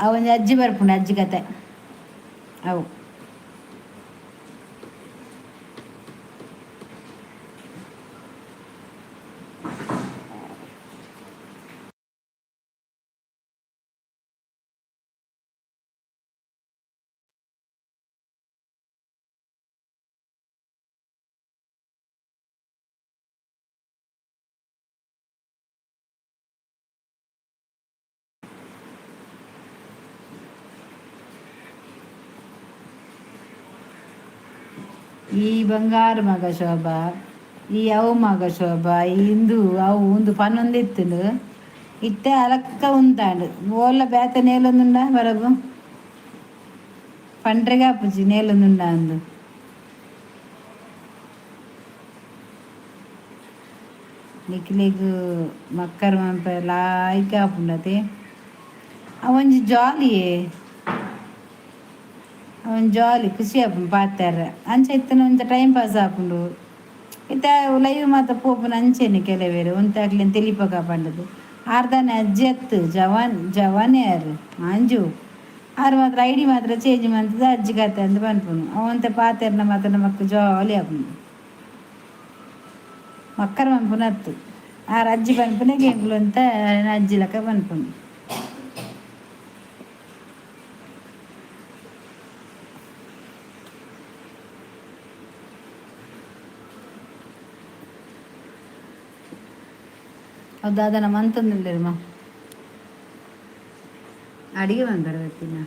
ಅವಂಜಿ ಅಜ್ಜಿ ಬರ್ಪುಂಡು, ಅಜ್ಜಿ ಕತೆ ಅವು. ಈ ಬಂಗಾರ ಮಗ ಶೋಭಾ, ಈ ಅವು ಮಗ ಶೋಭಾ, ಇಂದು ಅವು ಉಂದು ಪನ್ನೊಂದಿತ್ತುಂಡು. ಇತ್ತೆ ಅಲಕ್ಕ ಉಂತಾಂಡು. ಓಲ್ಲ ಬೇತೆ ನೇಲೊಂದುಂಡ ಬರಬು ಪಂಡ್ರೆಗೆ ಆಪುಜಿ ನೇಲೊಂದುಂಡ ಅಂದು. ನಿಕ್ಲೆಗ್ ಮಕ್ಕರ್ ಮನ್ಪೆ ಲಾಯ್ಕ್ ಆಪುಂಡತೆ. ಅವೊಂಜಿ ಜಾಲಿಯೇ, ಅವೊಂಜಿ ಜಾಲಿ, ಖುಷಿ ಆಪುಂಡು ಪಾತೆರ್ರೆ. ಅಂಚ ಇತ್ತನ ಒಂಜಿ ಟೈಮ್ ಪಾಸ್ ಆಪುಂಡು. ಇತ್ತೆ ಲೈವ್ ಮಾತ ಪೋಪುನ ಅಂಚೆನೆ. ಕೆಲವೇರು ಒಂತೆ ಅಕ್ಲೆನ್ ತೆಲಿಪಕ ಪಂಡದು. ಆರ್ದಾನೆ ಅಜ್ಜಿ ಅತ್ತು, ಜವಾನ್ ಜವಾನೇ ಆರ್ ಆಂಜು. ಆರ್ ಮಾತ್ರ ಐಡಿ ಮಾತ್ರ ಚೇಂಜ್ ಮಂತದ ಅಜ್ಜಿ ಕತೆ ಅಂದ್ ಪನ್ಪುನು. ಅವಂತೆ ಪಾತೆರ್ನ ಮಾತ್ರ ನಮಕ್ ಜಾಲಿ ಆಪುಂಡು. ಮಕ್ಕರ್ ಮನ್ಪುನ ಅತ್ತು. ಆರ್ ಅಜ್ಜಿ ಪನ್ಪುನೆಗೆ ಎಂಕುಲು ಅಂತ ಅಜ್ಜಿ ಲೆಕ್ಕ ಪನ್ಪುನು. ಅವು ದಾದನ ಮಂತೊಂದುಲ್ಲೆರ್ಮ ಅಡಿಗೆ ಮನ್ಪರೆ ಬತ್ತಿನ.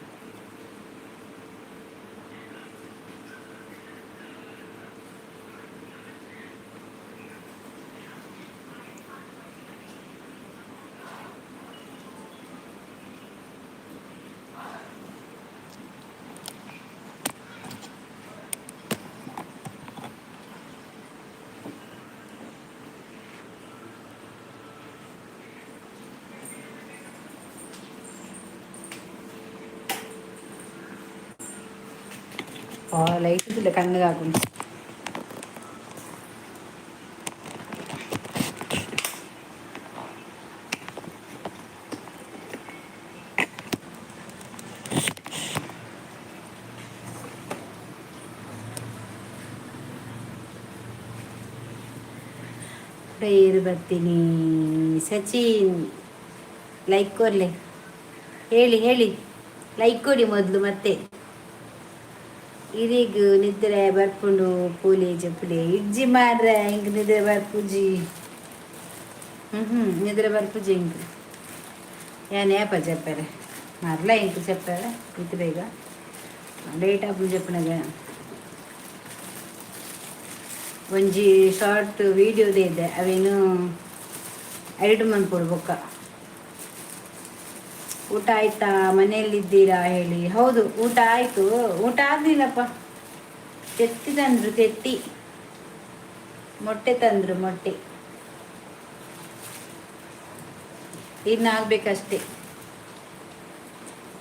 ಲೈಟ್ ಇಲ್ಲ, ಕಣ್ಣಿಗೆ ಹಾಕೊಂಡು. ಪ್ರೇಯರ್ ಬರ್ತೀನಿ. ಸಚಿನ್, ಲೈಕ್ ಕೊರ್ಲೆ. ಹೇಳಿ ಹೇಳಿ, ಲೈಕ್ ಕೊಡಿ ಮೊದಲು. ಮತ್ತೆ ಇರಿಗ್ ನಿದ್ರೆ ಬರ್ಪುಂಡು ಪೂಲಿ ಜಪ್ಪುಲಿ. ಇಜ್ಜಿ ಮಾರ್ರೆ, ಹಿಂಗ್ ನಿದ್ರೆ ಬರ್ಪುಜಿ. ಹ್ಞೂ ಹ್ಞೂ ನಿದ್ರೆ ಬರ್ಪುಜಿ ಹಿಂಗ್. ಯಾನ್ ಏಪ ಜೆಪ್ಪರೆ ಮರ್ಲ ಇಂಕ್ చెప్పಾರೆ? ಇತ್ತು ಬೇಗ ಲೇಟ್ ಆಪುಂಡು ಜೆಪ್ಪುನಗ. ಒಂಜಿ ಶಾರ್ಟ್ ವೀಡಿಯೋದೇ ಇದೆ, ಅವೇನು ಎಡಿಟ್ ಮನ್ಪೊಡು ಬೊಕ್ಕ. ಊಟ ಆಯ್ತಾ? ಮನೆಯಲ್ಲಿದ್ದೀರಾ ಹೇಳಿ. ಹೌದು, ಊಟ ಆಯಿತು. ಊಟ ಆಗಲಿಲ್ಲಪ್ಪ. ತೆತ್ತಿ ತಂದರು, ತೆತ್ತಿ ಮೊಟ್ಟೆ ತಂದರು, ಮೊಟ್ಟೆ. ಇನ್ನಾಗಬೇಕಷ್ಟೇ.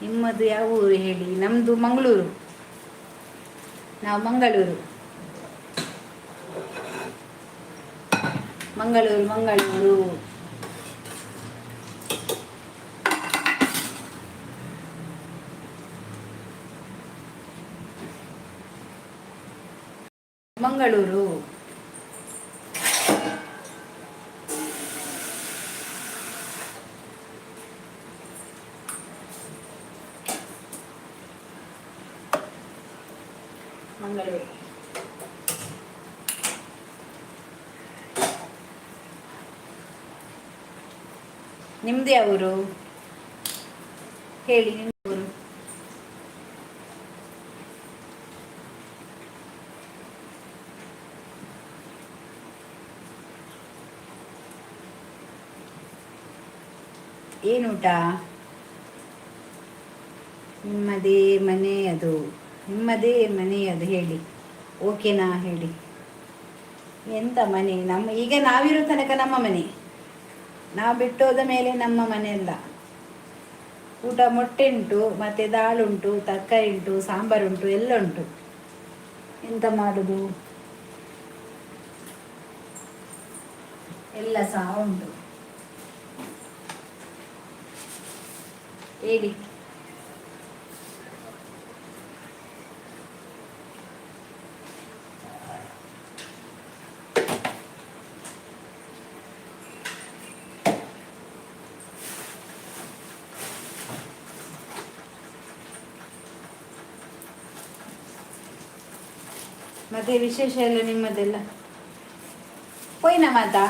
ನಿಮ್ಮದು ಯಾವ ಊರು ಹೇಳಿ. ನಮ್ಮದು ಮಂಗಳೂರು. ನಾವು ಮಂಗಳೂರು, ಮಂಗಳೂರು, ಮಂಗಳೂರು. ಮಂಗಳೂರು. ಮಂಗಳೂರು. ನಿಮ್ದು ಯಾವ ಊರು ಹೇಳಿ, ನಿಮ್ಮ ಊರು. ಏನು ಊಟ? ನಿಮ್ಮದೇ ಮನೆ ಅದು, ನಿಮ್ಮದೇ ಮನೆ ಅದು ಹೇಳಿ. ಓಕೆನಾ ಹೇಳಿ. ಎಂತ ಮನೆ ನಮ್ಮ? ಈಗ ನಾವಿರೋ ತನಕ ನಮ್ಮ ಮನೆ, ನಾವು ಬಿಟ್ಟೋದ ಮೇಲೆ ನಮ್ಮ ಮನೆ ಅಲ್ಲ. ಊಟ ಮೊಟ್ಟೆ ಉಂಟು, ಮತ್ತು ದಾಲ್ ಉಂಟು, ತರಕಾರಿ ಉಂಟು, ಸಾಂಬಾರು ಉಂಟು, ಎಲ್ಲ ಉಂಟು. ಎಂತ ಮಾಡುದು? ಎಲ್ಲ ಸಹ ಉಂಟು. ಹೇಳಿ. ಮತ್ತೆ ವಿಶೇಷ ಎಲ್ಲ ನಿಮ್ಮದೆಲ್ಲ? ಪೋಯ್ನ ಮಾತಾ.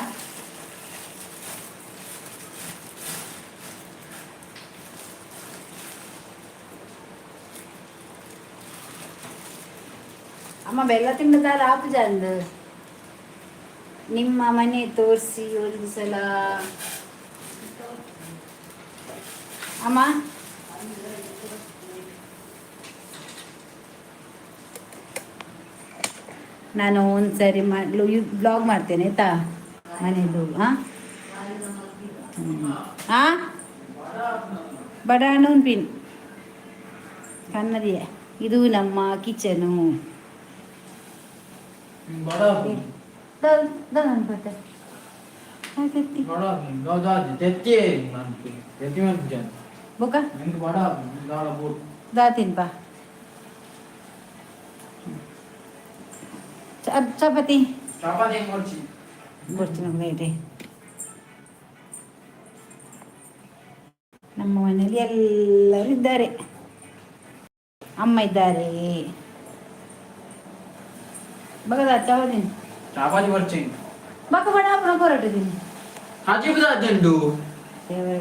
ಅಮ್ಮ ಬೆಲ್ಲ ತಿಂಡದಾಲ ಆಪುಜಂದು. ನಿಮ್ಮ ಮನೆ ತೋರಿಸಿ ಒಂದು ಸಲ ಅಮ್ಮ. ನಾನು ಒಂದು ಸರಿ ಬ್ಲಾಗ್ ಮಾಡ್ತೇನೆ, ಆಯ್ತಾ? ಮನೆಯದು. ಹಾಂ ಹಾಂ, ಬಡಾಣು ಪಿನ್ ಕನ್ನಡಿಯ. ಇದು ನಮ್ಮ ಕಿಚನು. ಬಡ. ಅನ್ಪತ್ತೆ. ಬಡ ತೆತ್ತಿ ತೆತ್ತಿ ಮನ್ಪುಜಾನ್. ಬೊಕ? ಎಂಕ್ ಬಡ ದಾಲ ಬೋಟ್. ದಾತಿನ್ಪ ಚಪಾತಿ. ಚಪಾತಿ ಕೊಡ್ಚಿ. ಬರ್ತೀನಿ ಇದೆ. ನಮ್ಮ ಮನೆಯಲ್ಲಿ ಎಲ್ಲರೂ ಇದ್ದಾರೆ. ಅಮ್ಮ ಇದ್ದಾರೆ. ಬಗದ ಚಪಾತಿ. ಚಪಾತಿ ಬರ್ಚಿ. ಬಕ ಬಡ ಹೊರಟಿದ್ದೀನಿ. ಕಾಚಿಪುದ ಅಜ್ಜಂಡು. ದೇವರ.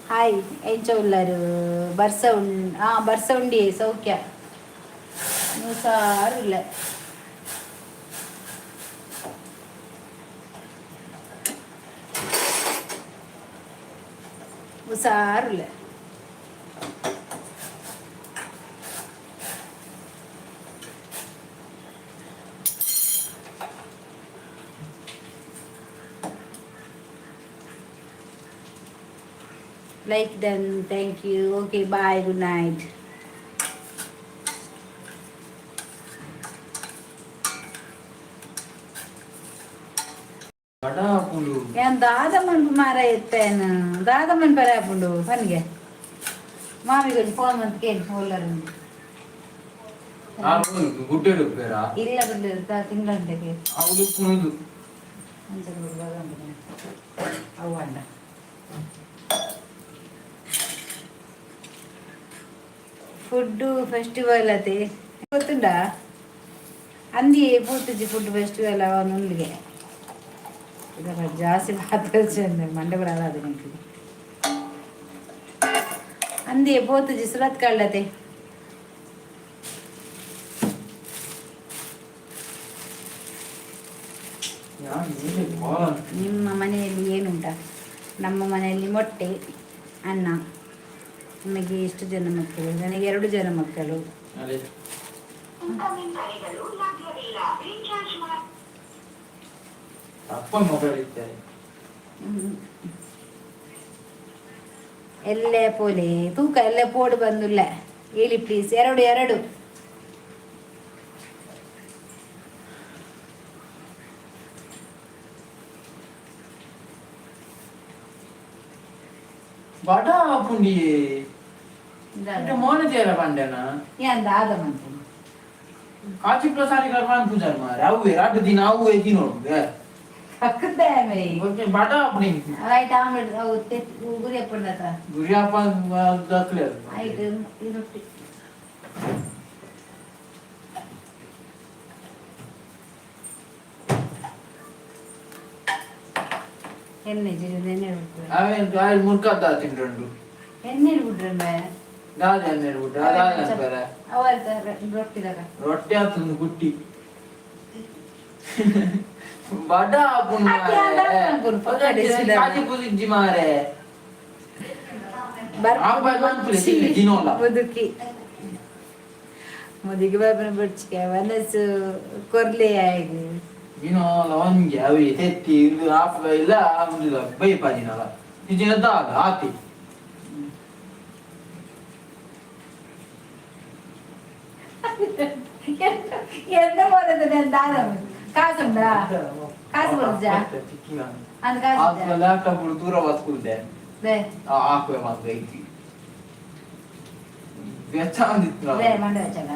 ಹಾಯ್, ಎಂಚ ಉಲ್ಲರು? ಬರ್ಸ ಉಂಡ್ ಹಾಂ, ಬರ್ಸ ಉಂಡಿ. ಸೌಖ್ಯ ಸಾರು ಇಲ್ಲ. ಹುಷಾರಿಲ್ಲ. Like done, thank you. Okay, bye, good night. ಬಡ ಪುಂಡು. ಏನ್ ದಾದಮ್ಮನ್ ಮಾರ ಎತ್ತೇನು? ದಾದಮ್ಮನ್ ಪರ ಪುಂಡು ಪನ್ಗೆ. ಮಾಮಿಗೆ ಫೋನ್ ಅಂತ ಕೇಳಿ ಫೋಲ್ಲರ್. ಗುಡ್ಡೆಡು ಬೇರ. ಇಲ್ಲ, ಬಿಡ್ಲಿ ತಿಂಗಳಂತೆಗೆ. ಅವು ಪುಣುದು. ಅಂಚೆ ಅವು ಅಂಡ. ಫುಡ್ಡು ಫೆಸ್ಟಿವಲ್ ಅತೆ ಗೊತ್ತುಂಡಾ? ಅಂದಿ ಪೂರ್ತಿಜಿ ಫುಡ್ ಫೆಸ್ಟಿವಲ್ ಅವನುಲ್ಲಿಗೆ. ಇದರ ಜಾಸ್ತಿ ಮಾತಾಡ್ಸಿ ಮಂಡೆ ಬರಲ್ಲ. ಅದು ನಿಂಗೆ ಅಂದಿ ಪೋತುಜಿ ಸುರತ್ ಕಳ್ಳತೆ. ನಿಮ್ಮ ಮನೆಯಲ್ಲಿ ಏನುಂಟ? ನಮ್ಮ ಮನೆಯಲ್ಲಿ ಮೊಟ್ಟೆ ಅನ್ನ. ನಿಮಗೆ ಎಷ್ಟು ಜನ ಮಕ್ಕಳು? ನನಗೆ ಎರಡು ಜನ ಮಕ್ಕಳು. ಅದೇ. ಅಪ್ಪ ಮೊಬೈಲ್ ಇತ್ತಾರೆ. ಎಲ್ಲೇ ಪೋಲೆ ತೂಕ ಎಲ್ಲೇ ಪೋಡು ಬಂದುಲ್ಲ. ಹೇಳಿ ಪ್ಲೀಸ್. ಎರಡು ಎರಡು. ಬಡ ಪುಂಡಿ ಮೋನ ತೇರ ಪಂಡೆನ. ಏನ್ ದಾದ ಮಂತನ? ಕಾಚಿ ಪ್ರಸಾರಿ ಕರ್ಮಾನ್ ಪೂಜಾರ್ ಮಾರೆ ಅವುವೆ ರಡ್ಡು ದಿನ ಅವುವೆ ತಿನ್ನೋಡು. ಪಕ್ಕದ. ಬಡ ಪುಂಡಿ. ಆಯ್ತು, ಆಮ್ಲೆಟ್ ಅವು ಗುರಿ ಅಪ್ಪಂಡತ. ಗುರಿಯಪ್ಪ ದಕ್ಲೆ. ಆಯ್ತು, ರೊಟ್ಟಿ. ಎಣ್ಣೆ ಜೀರಿಗೆ ಎಣ್ಣೆ ಬಿಟ್ರೆ. ಅವೇನು ಮುರ್ಕದ್ದ ತಿಂಡ್ರಂಡು. ಎಣ್ಣೆ ಬಿಟ್ರೆ. ದಾದ ಎಣ್ಣೆ ಬಿಟ್ರೆ ದಾದ ಅನ್ಪೇರೆ. ಅವ ರೊಟ್ಟಿದಾಗ. ರೊಟ್ಟಿ ಆತಂದು ಗುಟ್ಟಿ ಬಡ. ಅತ್ತೆ ಅಂದ ಅನ್ಕೊಂಡು ಪಕ್ಕ ಡಿಸಿದ. ಕಾಚಿ ಪೂಜಿಜ್ಜಿ ಮಾರೆ. ಆ ಬಾಯ್ ಮನ್ಪುಲೆ ತಿನ್ಲೆ ದಿನೋಲ. ಮುದುಕಿ ಮುದುಕಿ ಬಾಬನ ಬಡ್ಚಿಕೆ ಮನಸ್ಸು ಕೊರ್ಲೆ ಆಗಿ. ದಿನೋಲ ಒಂಜಿ ಅವಿ ತೆತ್ತಿ ಇದು ಆಪ ಇಲ್ಲ ಆಗುದಿಲ್ಲ ಬೈಪ ದಿನಲ ನಿಜ ದಾದ ಆತಿ. ಎಂತ ಬೋಲದ ದಾದ? ಕಾಸುಂಡಾ? ಕಾಸು ಬರುಜಾ? ಅಂದ್ ಕಾಸು. ಲ್ಯಾಪ್ಟಾಪ್ ದೂರ ಬಸ್ಕುಲ್ದೆ. ಬೇ. ಹಾಕುವೆ ಮಾತ್ರ ಐತಿ ವೆಚ್ಚ ಅಂದಿತ್ತು. ಬೇ ಮಂಡ ವೆಚ್ಚಲ್ಲ.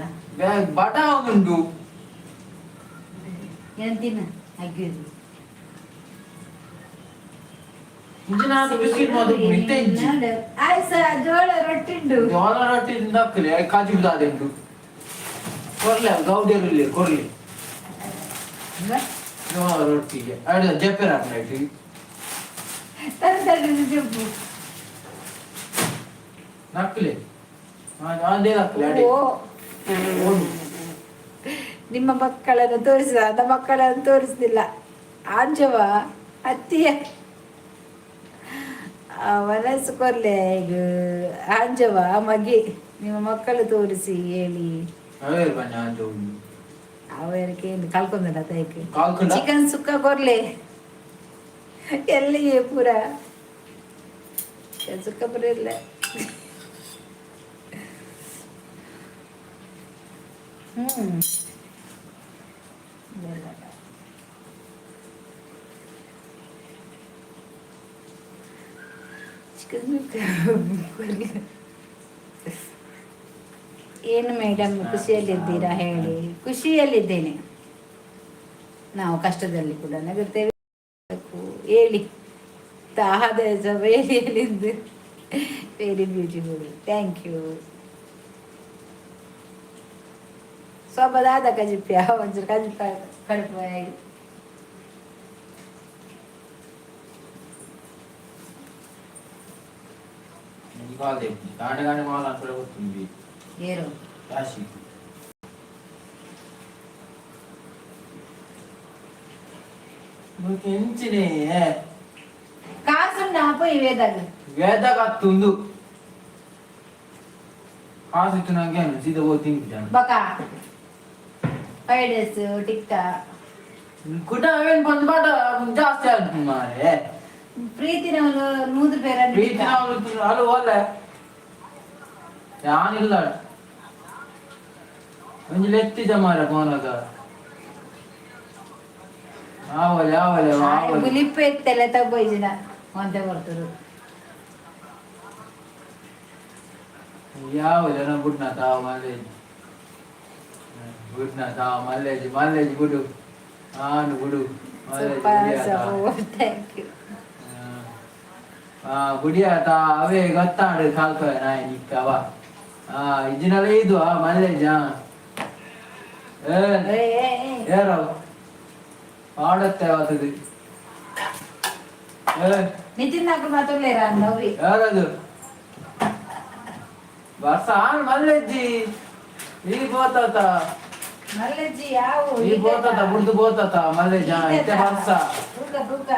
ಬಟ ಉಂಟು. ಏನು ತಿನ್ನು ಅಗ್ಗಿದು. ಇಂಜಿನ ಬಿಸ್ಕಿಟ್ ಮಾತ್ರ ನಿತ್ತೆ ಇಂಚಿ. ಆಯ್ಸ ಜೋಳ ರೊಟ್ಟಿ ಉಂಟು. ಜೋಳ ರೊಟ್ಟಿ ದಕ್ಕಲೆ ಕಾಜು ದಾದೆ ಉಂಟು. ಕೊರ್ಲೆ ಗೌಡಿಯರಲ್ಲಿ ಕೊರ್ಲಿ ಜೋಳ ರೊಟ್ಟಿಗೆ ಅಡ ಜಪ್ಪೆರ ಹಾಕ್ಲಾಯ್ತು. ತಂದು ಜಪ್ಪು. ನಕ್ಕಲೆ ಅದೇ ನಕ್ಕಲೆ ಅಡೆ. ಓ. ಓಡು. ನಿಮ್ಮ ಮಕ್ಕಳನ್ನು ತೋರಿಸಿದ, ನನ್ನ ಮಕ್ಕಳನ್ನು ತೋರಿಸ್ಲಿಲ್ಲ. ಆಂಜವ ಅತ್ತಿಯ ಮನಸ್ಸು ಕೊರ್ಲೆ ಈಗ ಆಂಜವ ಮಗಿ ನಿಮ್ಮ ಮಕ್ಕಳು ತೋರಿಸಿ ಹೇಳಿ. ಅವೇ ಬನ್ನಿ ಅಂಜವು. ಅವರಿಗೆ ಕಳ್ಕೊಂಡಲ್ಲ ತೈಕ್. ಕಾಲ್ಕಂಡ. ಚಿಕನ್ ಸುಕ್ಕ ಕೊರ್ಲೆ ಎಲ್ಲಿಗೆ ಪೂರ ಚಿಕನ್ ಸುಕ್ಕ ಪೂರ ಇಲ್ಲ. ಹ್ಮ್ ಚಿಕನ್ ಸುಕ್ಕ ಕೊರ್ಲೆ. ಏನು ಮೇಡಮ್, ಖುಷಿಯಲ್ಲಿದ್ದೀರಾ ಹೇಳಿ? ಖುಷಿಯಲ್ಲಿದ್ದೇನೆ. ನಾವು ಕಷ್ಟದಲ್ಲಿ ಕೂಡ ನಗುತ್ತೇವೆ. ಹೇಳಿ ತಾಹದ ಸಭೆಯಲ್ಲಿದ್ದು. Very beautiful, thank you. ಸೊಬದಾದ ಕಜಿಪ್ಯ ಒಂಚೂರು ಕಜಿಪ ಕಡುಪು. ಕಾಲ್ ಗಾಂಡೆ ಗಾಂಡೆ ಕಾಲ್ ಅಂತ ಗೊತ್ತುಂದಿ. ಏರು. ರಾಶಿ. ಎಂಚಿನೇ. ಕಾಸುಂಡ ಪೋಯಿ ವೇದಾಗ. ವೇದಗತ್ತುಂದು ಕಾಸು ಇತ್ತು ನಂಗೆ ಸೀದಾ ಹೋಗಿ ತಿಂತಿದ್ದಾನೆ. ಬಕ ಫ್ರೈಡ್ ರೈಸ್ ಟಿಕ್ಕಾ. ಕುಟ ಅವೇನು ಬಂದು ಬಾಟ ಜಾಸ್ತಿ ಆಯ್ತು ಮಾರೆ. ಪ್ರೀತಿನವನು 100 ರೂಪಾಯಿ. ಪ್ರೀತಿ ಅಲ್ಲಿ ಹೋಲೆ ಯಾನಿಲ್ಲ ಒಂಜಿ ಲೆತ್ತಿಜ ಮಾರ ಫೋನಾಗ ಆವಲೆ ಆವಲೆ ಆವಲೆ. ಬುಲಿಪ್ಪು ಎತ್ತೆಲ್ಲ ತಗೋಯ್ಜಿನ ಒಂತೆ ಬರ್ತರು. ಯಾವ ಜನ ಬುಡ್ನ ತಾವು ಮಲ್ಲೇಜ್ ಬುಡ್ನ ತಾವು ಮಲ್ಲೇಜ್ ಮಲ್ಲೇಜ್ ಬುಡು ಆನು ಬುಡು ಮಲ್ಲೇಜ್. Super, thank you. ಆ ಬುಡಿಯಾತ ಅವೇ ಗೊತ್ತಾಡು ಕಾಲ್ಕ ನಾಯಿ ನಿಕ್ಕವ ಆ ಇಜಿನಲ್ಲ ಇದು ಆ ಮಲ್ಲೇಜ್ ಏ ಏರವ್ ಆಡತ್ತೆ ಅವತ್ತದು ಏ. ನಿತಿನ್ నాకు ಮಾತಾಡ್ಲೇರಾ ನವ್ವಿ. ಯಾರದು ಬರ್ಸ ಆನ್ ಮಲ್ಲೆಜ್ಜಿ ಈ ಬೋತಾತ. ಮಲ್ಲಜ್ಜಿ ಯಾವ? ಈ ಬೋತಾತ ಬುಡ್ದು ಬೋತಾತ ಮಲ್ಲೆಜ್ಜ ಇತ್ತೆ ಬರ್ಸ. ತೂಕ ತೂಕ.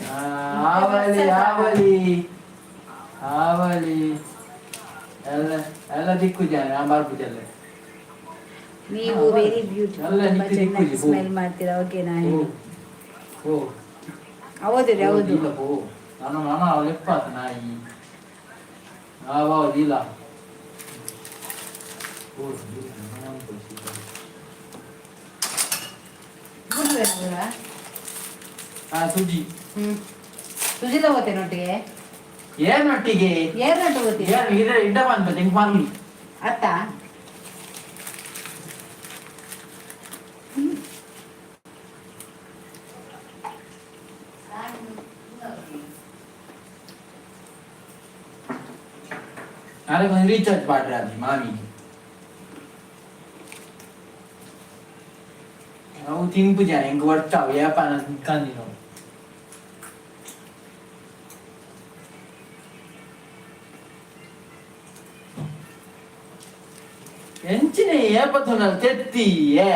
ಆ, ಆವಲಿ ಆವಲಿ ಆವಲಿ ಎಲ್ಲ ಎಲ್ಲ ದಿಕ್ಕು ಜನ ನಾನು ಬರ್ಪುಜಲ್ಲ. ನೀವು ವೆರಿ ಬ್ಯೂಟಿಫುಲ್. ಎಲ್ಲ ತುಂಬಾ ನಿಕ್ಕಿ ಚೆನ್ನಾಗಿ ನಿಕ್ಕಿ, ಹೋ. ಸ್ಮೈಲ್ ಮಾಡ್ತೀರಾ. ಓಕೆ ನಾ ಓ ಹೇಳಿ. ಓ. ಹೌದು ರೀ, ಹೌದು. ಇಲ್ಲ ಪೋ ನಾನು ನಾನು ಲೆಪ್ಪಾತ ನಾಯಿ ಆವದಿಲ್ಲ ಓ ನಾನು ಗುರುವೇನವರ? ಆ ಸುಜಿ. ಹ್ಮ್ ಸುಜಿಲ ಹೋತೇನೊಟ್ಟಿಗೆ. ಏನೊಟ್ಟಿಗೆ? ಏರ್ನೊಟ್ಟು ಹೋತಿ. ಏನು ಇದ ಇಡ್ಡ ಬಂತ ನಿಂಗೆ ಬಂದ್ಲಿ. ಅತ್ತ. ನಾಳೆ ಒಂದು ರೀಚಾರ್ಜ್ ಮಾಡ್ರಿ ಅಲ್ಲಿ ಮಾಮಿ ಅವು ತಿನ್ಪು ಜನ ಹಿಂಗೆ ಬರ್ತಾವ ಏಪಾನ ಕಂದಿನ. ಎಂಚಿನ ಏಪತುನ ತೆತ್ತಿ ಏ.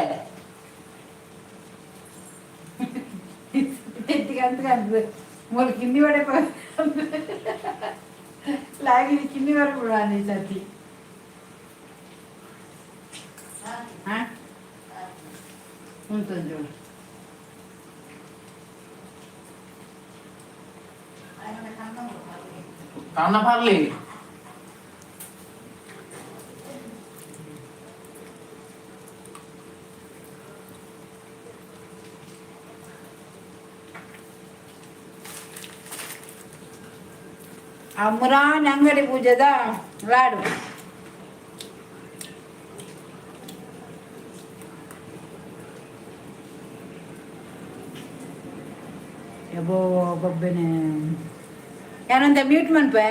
ಅಂತ ಕಂದು ಮೂಲ ಕಿಂದಿ ವಡೆ ಲಾಗಿ ಕಿಂದಿ ವರೆ ಬಿಡುವ ಸತಿ. ಹಾ ಉಂಟು ಒಂಚೂರು. ಕಣ್ಣ ಬರ್ಲಿ. ಆ ಮುರಾನಿ ಅಂಗಡಿ ಪೂಜೆದ ಲಾಡು. ಎಬೋ ಬೊಬ್ಬೆನೆ ಏನಂತ ಮ್ಯೂಟ್ ಮನ್ಪೆ.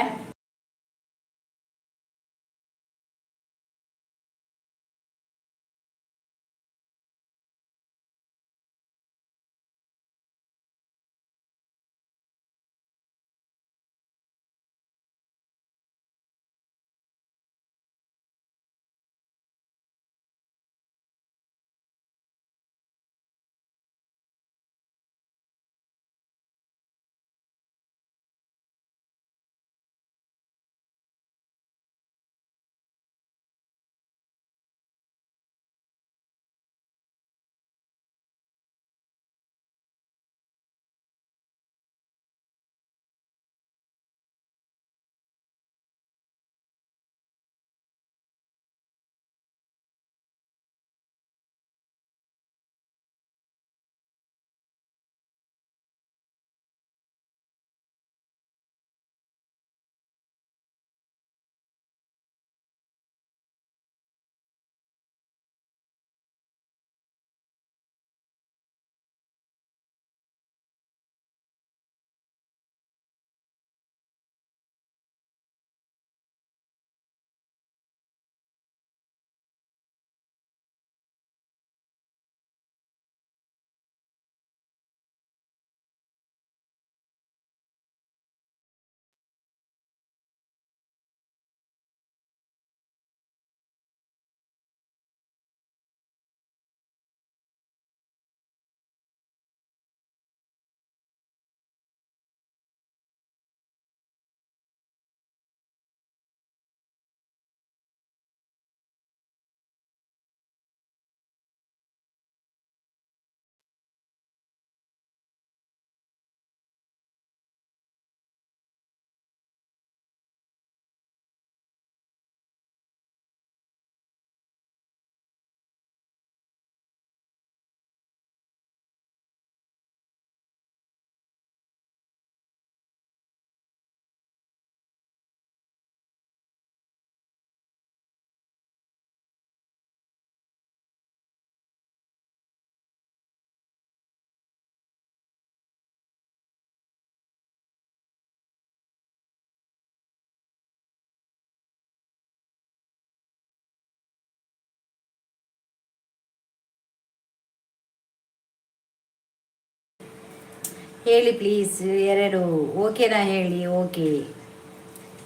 ಹೇಳಿ ಪ್ಲೀಸ್ ಎರಡು ಓಕೆನಾ ಹೇಳಿ. ಓಕೆ,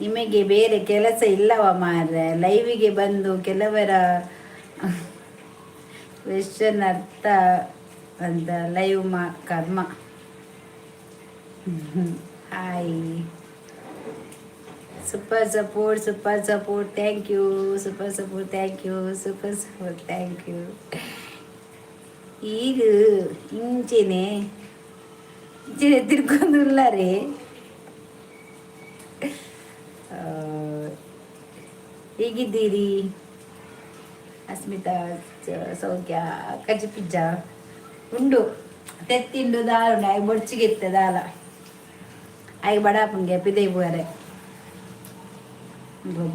ನಿಮಗೆ ಬೇರೆ ಕೆಲಸ ಇಲ್ಲವ ಮಾರ್ರೆ? ಲೈವಿಗೆ ಬಂದು ಕೆಲವರ ಕ್ವೆಶನ್ ಅರ್ಥ ಅಂತ ಲೈವ್ ಮಾ ಕರ್ಮ. Hi, super support, super support, thank you. Super support, thank you. Super support, thank you. ಈಗ ಇಂಚೆನೆ ಇಂಚೆನೆ ತಿರ್ಕೊಂದುಲ್ಲಾರೆ. ಹೇಗಿದ್ದೀರಿ ಅಸ್ಮಿತಾ? ಸೌಖ್ಯ. ಕಜ್ಜಿ ಪಿಜ್ಜಾ ಉಂಡು ತೆತ್ತಿಂಡು ದಾಲ ಉಂಡು. ಆಯ್ ಬೊಡ್ಚಿಗೆ ದಾಲ ಆಯ್ ಬಡಾಪುಂಗೆ ಪಿದೈ ಪೋರೆ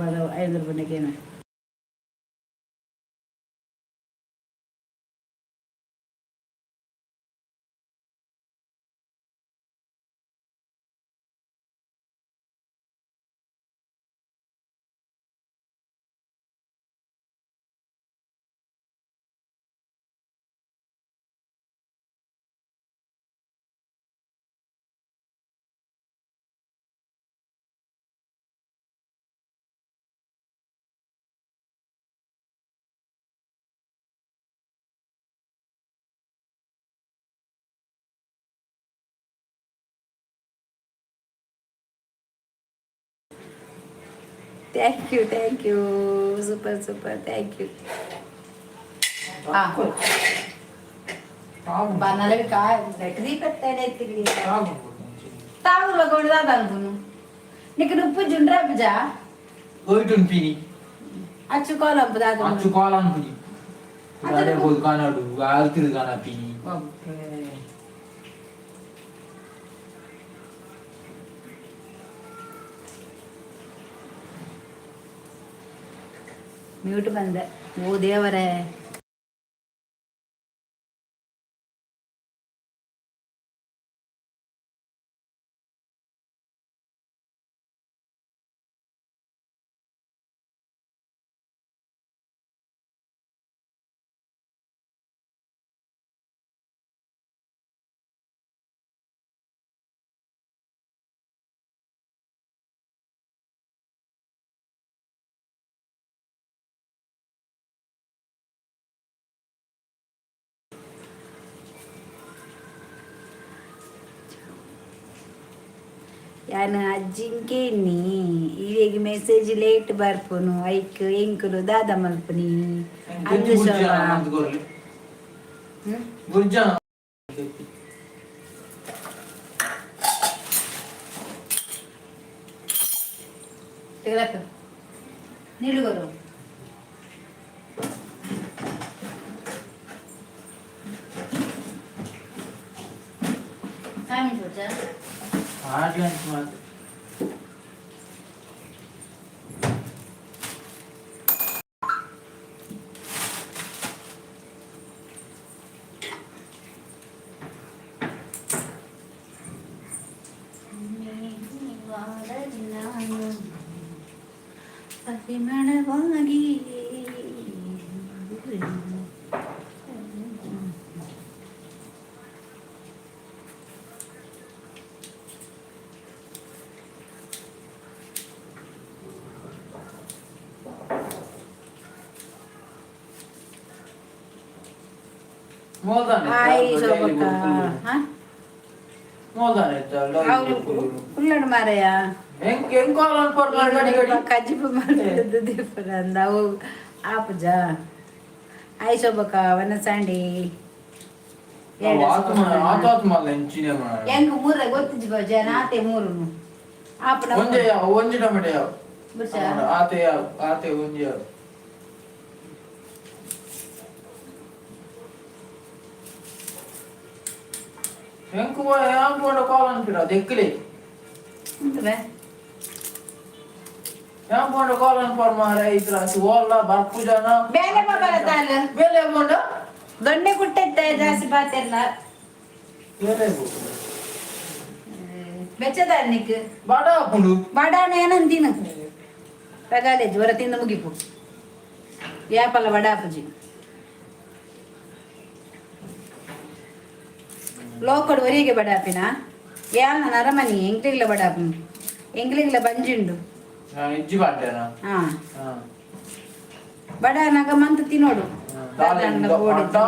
ಬಡ ಐದು ರೂಪಾಯಿಗೇನು. Thank you, thank you. Super super, thank you. ತಾವು ದಾದ ಅನ್ಪುನು నీకు నుప్పు జుండ్రా పిజా. ಹೋಯ್ಟುಂಪಿನಿ. ಅಚ್ಚು ಕೋಲಂಪು ದಾದ. ಅಚ್ಚು ಕೋಲ ಅನ್ಪುನಿ ಅದೇ ಬೋದು ಕಾನಾಡು ಆಲ್ತಿರು ಕಾನಪಿನಿ. ಮ್ಯೂಟ್ ಬಂದೆ. ಓ ದೇವರೇ. ಯಾನ್ ಅಜ್ಜಿಂಕೆ ನೀ ಇವೇಗ ಮೆಸೇಜ್ ಲೇಟ್ ಬರ್ಪುನು, ಐಕ್ ಎಂಕುಲು ದಾದ ಮಲ್ಪುನಿ ಅಂದು ಶೋಭಾ. ಹ್ಮ್. ಗುರ್ಜಾನ. ತೆಗ್ದಾಕು. ನೀಡುಗರು. ಕಾಯಿ ಮೆಣಸು. ಆಡ್ಲಂತ ಮಾತು. ಪರಿಮಳವಾಗಿ. ಮೋದಾನೆ. ಹಾಯ್ ಶೋಭಕ್ಕ. ಹಾ? ಮೋದಾನೆ. ಅವ್ರು ಕುಲ್ಲಡು ಮಾರಾಯ. ಎಂಕ್ ಎಂಕೋಲ ಅನ್ಪರ್ ಗಡಿ ಗಡಿ. ಕಜ್ಜಿಪು ಮಾಡ್ತಿದ್ದು ದೀಪರಂದ ಅವು ಆಪುಜ. ಹಾಯ್ ಶೋಭಕ್ಕ, ವನಸಾಂಡಿ. ಆತ್ಮ ಆತ್ಮ ಅಲ್ಲ ಎಂಚಿನ. ಹೆಂಗ್ ಮೂರ ಗೊತ್ತಿಜ್ಜಿ ಬಾಜ ಆತೆ ಮೂರು ಆಪನ. ಒಂಜೆ ಯಾವ, ಒಂಜಿ ಟೊಮೆಟೊ ಯಾವ. ಬುರ್ಸ. ಆತೆ ಯಾವ, ಆತೆ ಒಂಜಿ ಯಾವ. ಎಂಕು ಯಾನ್ ಪೋಂಡ ಕಾಲ್ ಅನ್ಪಿರ ದೆಕ್ಕ್ಲೆ. ಉಂಟುವೆ. ಯಾನ್ ಪೋಂಡ ಕಾಲ್ ಅನ್ಪರ್ ಮಾರ ಇತ್ರ ಓಲ್ಲ ಬರ್ಪುಜನ. ಬೇಲೆ ಬಾಬಾರ ತಾಲು. ಬೇಲೆ ಪೋಂಡ. ದೊಣ್ಣೆ ಕುಟ್ಟೆತ್ತ ಜಾಸ್ತಿ ಪಾತೆರ್ನ. ಬೇಲೆ ಪೋಂಡ. ಬೆಚ್ಚದ ನಿಕ್. ಬಡ ಪುಂಡು. ವಡಾನ ಏನಂತ ತಿನ್ನು ಪ್ರಗಾಲೆ ಜ್ವರ ತಿಂದು ಮುಗಿಪು. ಯಾಪಲ್ಲ ವಡಾಪುಜಿ ಲೋಕಡ್ ಒರಿಗೆ ಬಡಾಪಿನ ಯಾಲ್ನ ನರಮನಿ ಎಂಕ್ಲಿಗ್ಲ ಬಡಾಪು, ಎಂಕ್ಲಿಗ್ಲ ಬಂಜಿಂಡು. ನಾನು ಇಜ್ಜಿ ಬಾಡ್ಡೇನ. ಹಾ. ಹಾ. ಬಡಾನಾಗ ಮಂತ್ ತಿನ್ನೋಡು.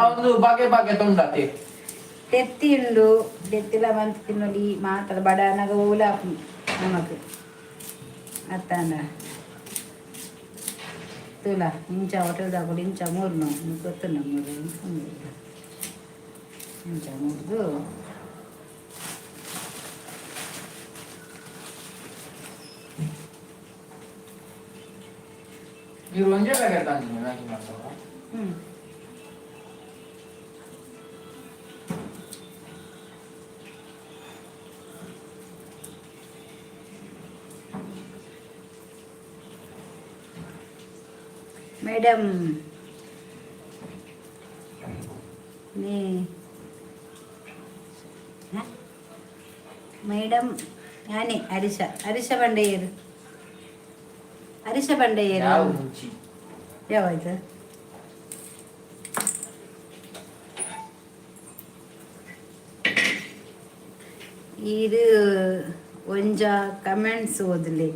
ಒಂದು ಬಗೆ ಬಗೆ ತೊಂಡತಿ. ತೆತ್ತಿ ಉಂಡು, ತೆತ್ತಿಲ ಮಂತ್ ತಿನ್ನೋಡಿ ಮಾತ್ರ. ಬಡಾನಾಗ ಓಲಾಪು ನಮಕ್ ಅತ್ತಾಂಡ. ತೂಲ ಇಂಚ ಹೋಟೆಲ್ ಇಂಚ ಮೂರ್ನು ಗೊತ್ತುಂಡ, ಮೂರು ಇಂಚ ಮೂರ್ದು. మీరు ಒಂದೇ ಪ್ಯಾಕೆಟ್ ತಂದಿನಿ ಮ್ಯಾಗಿ ಮಸಾಲ. ಹ್ಮ್. ಮೇಡಮ್ ನೀ ಮೇಡಮ್ ಯಾನೆ ಹರೀಶ, ಹರೀಶ ಬಂಡೆಯರು, ಹರೀಶ ಬಂಡೆಯರು. ಯಾವ ಮುಂಚಿ. ಯಾವಾಯ್ತು? ಇದು ಒಂಜ ಕಮೆಂಟ್ಸ್ ಓದ್ಲೆ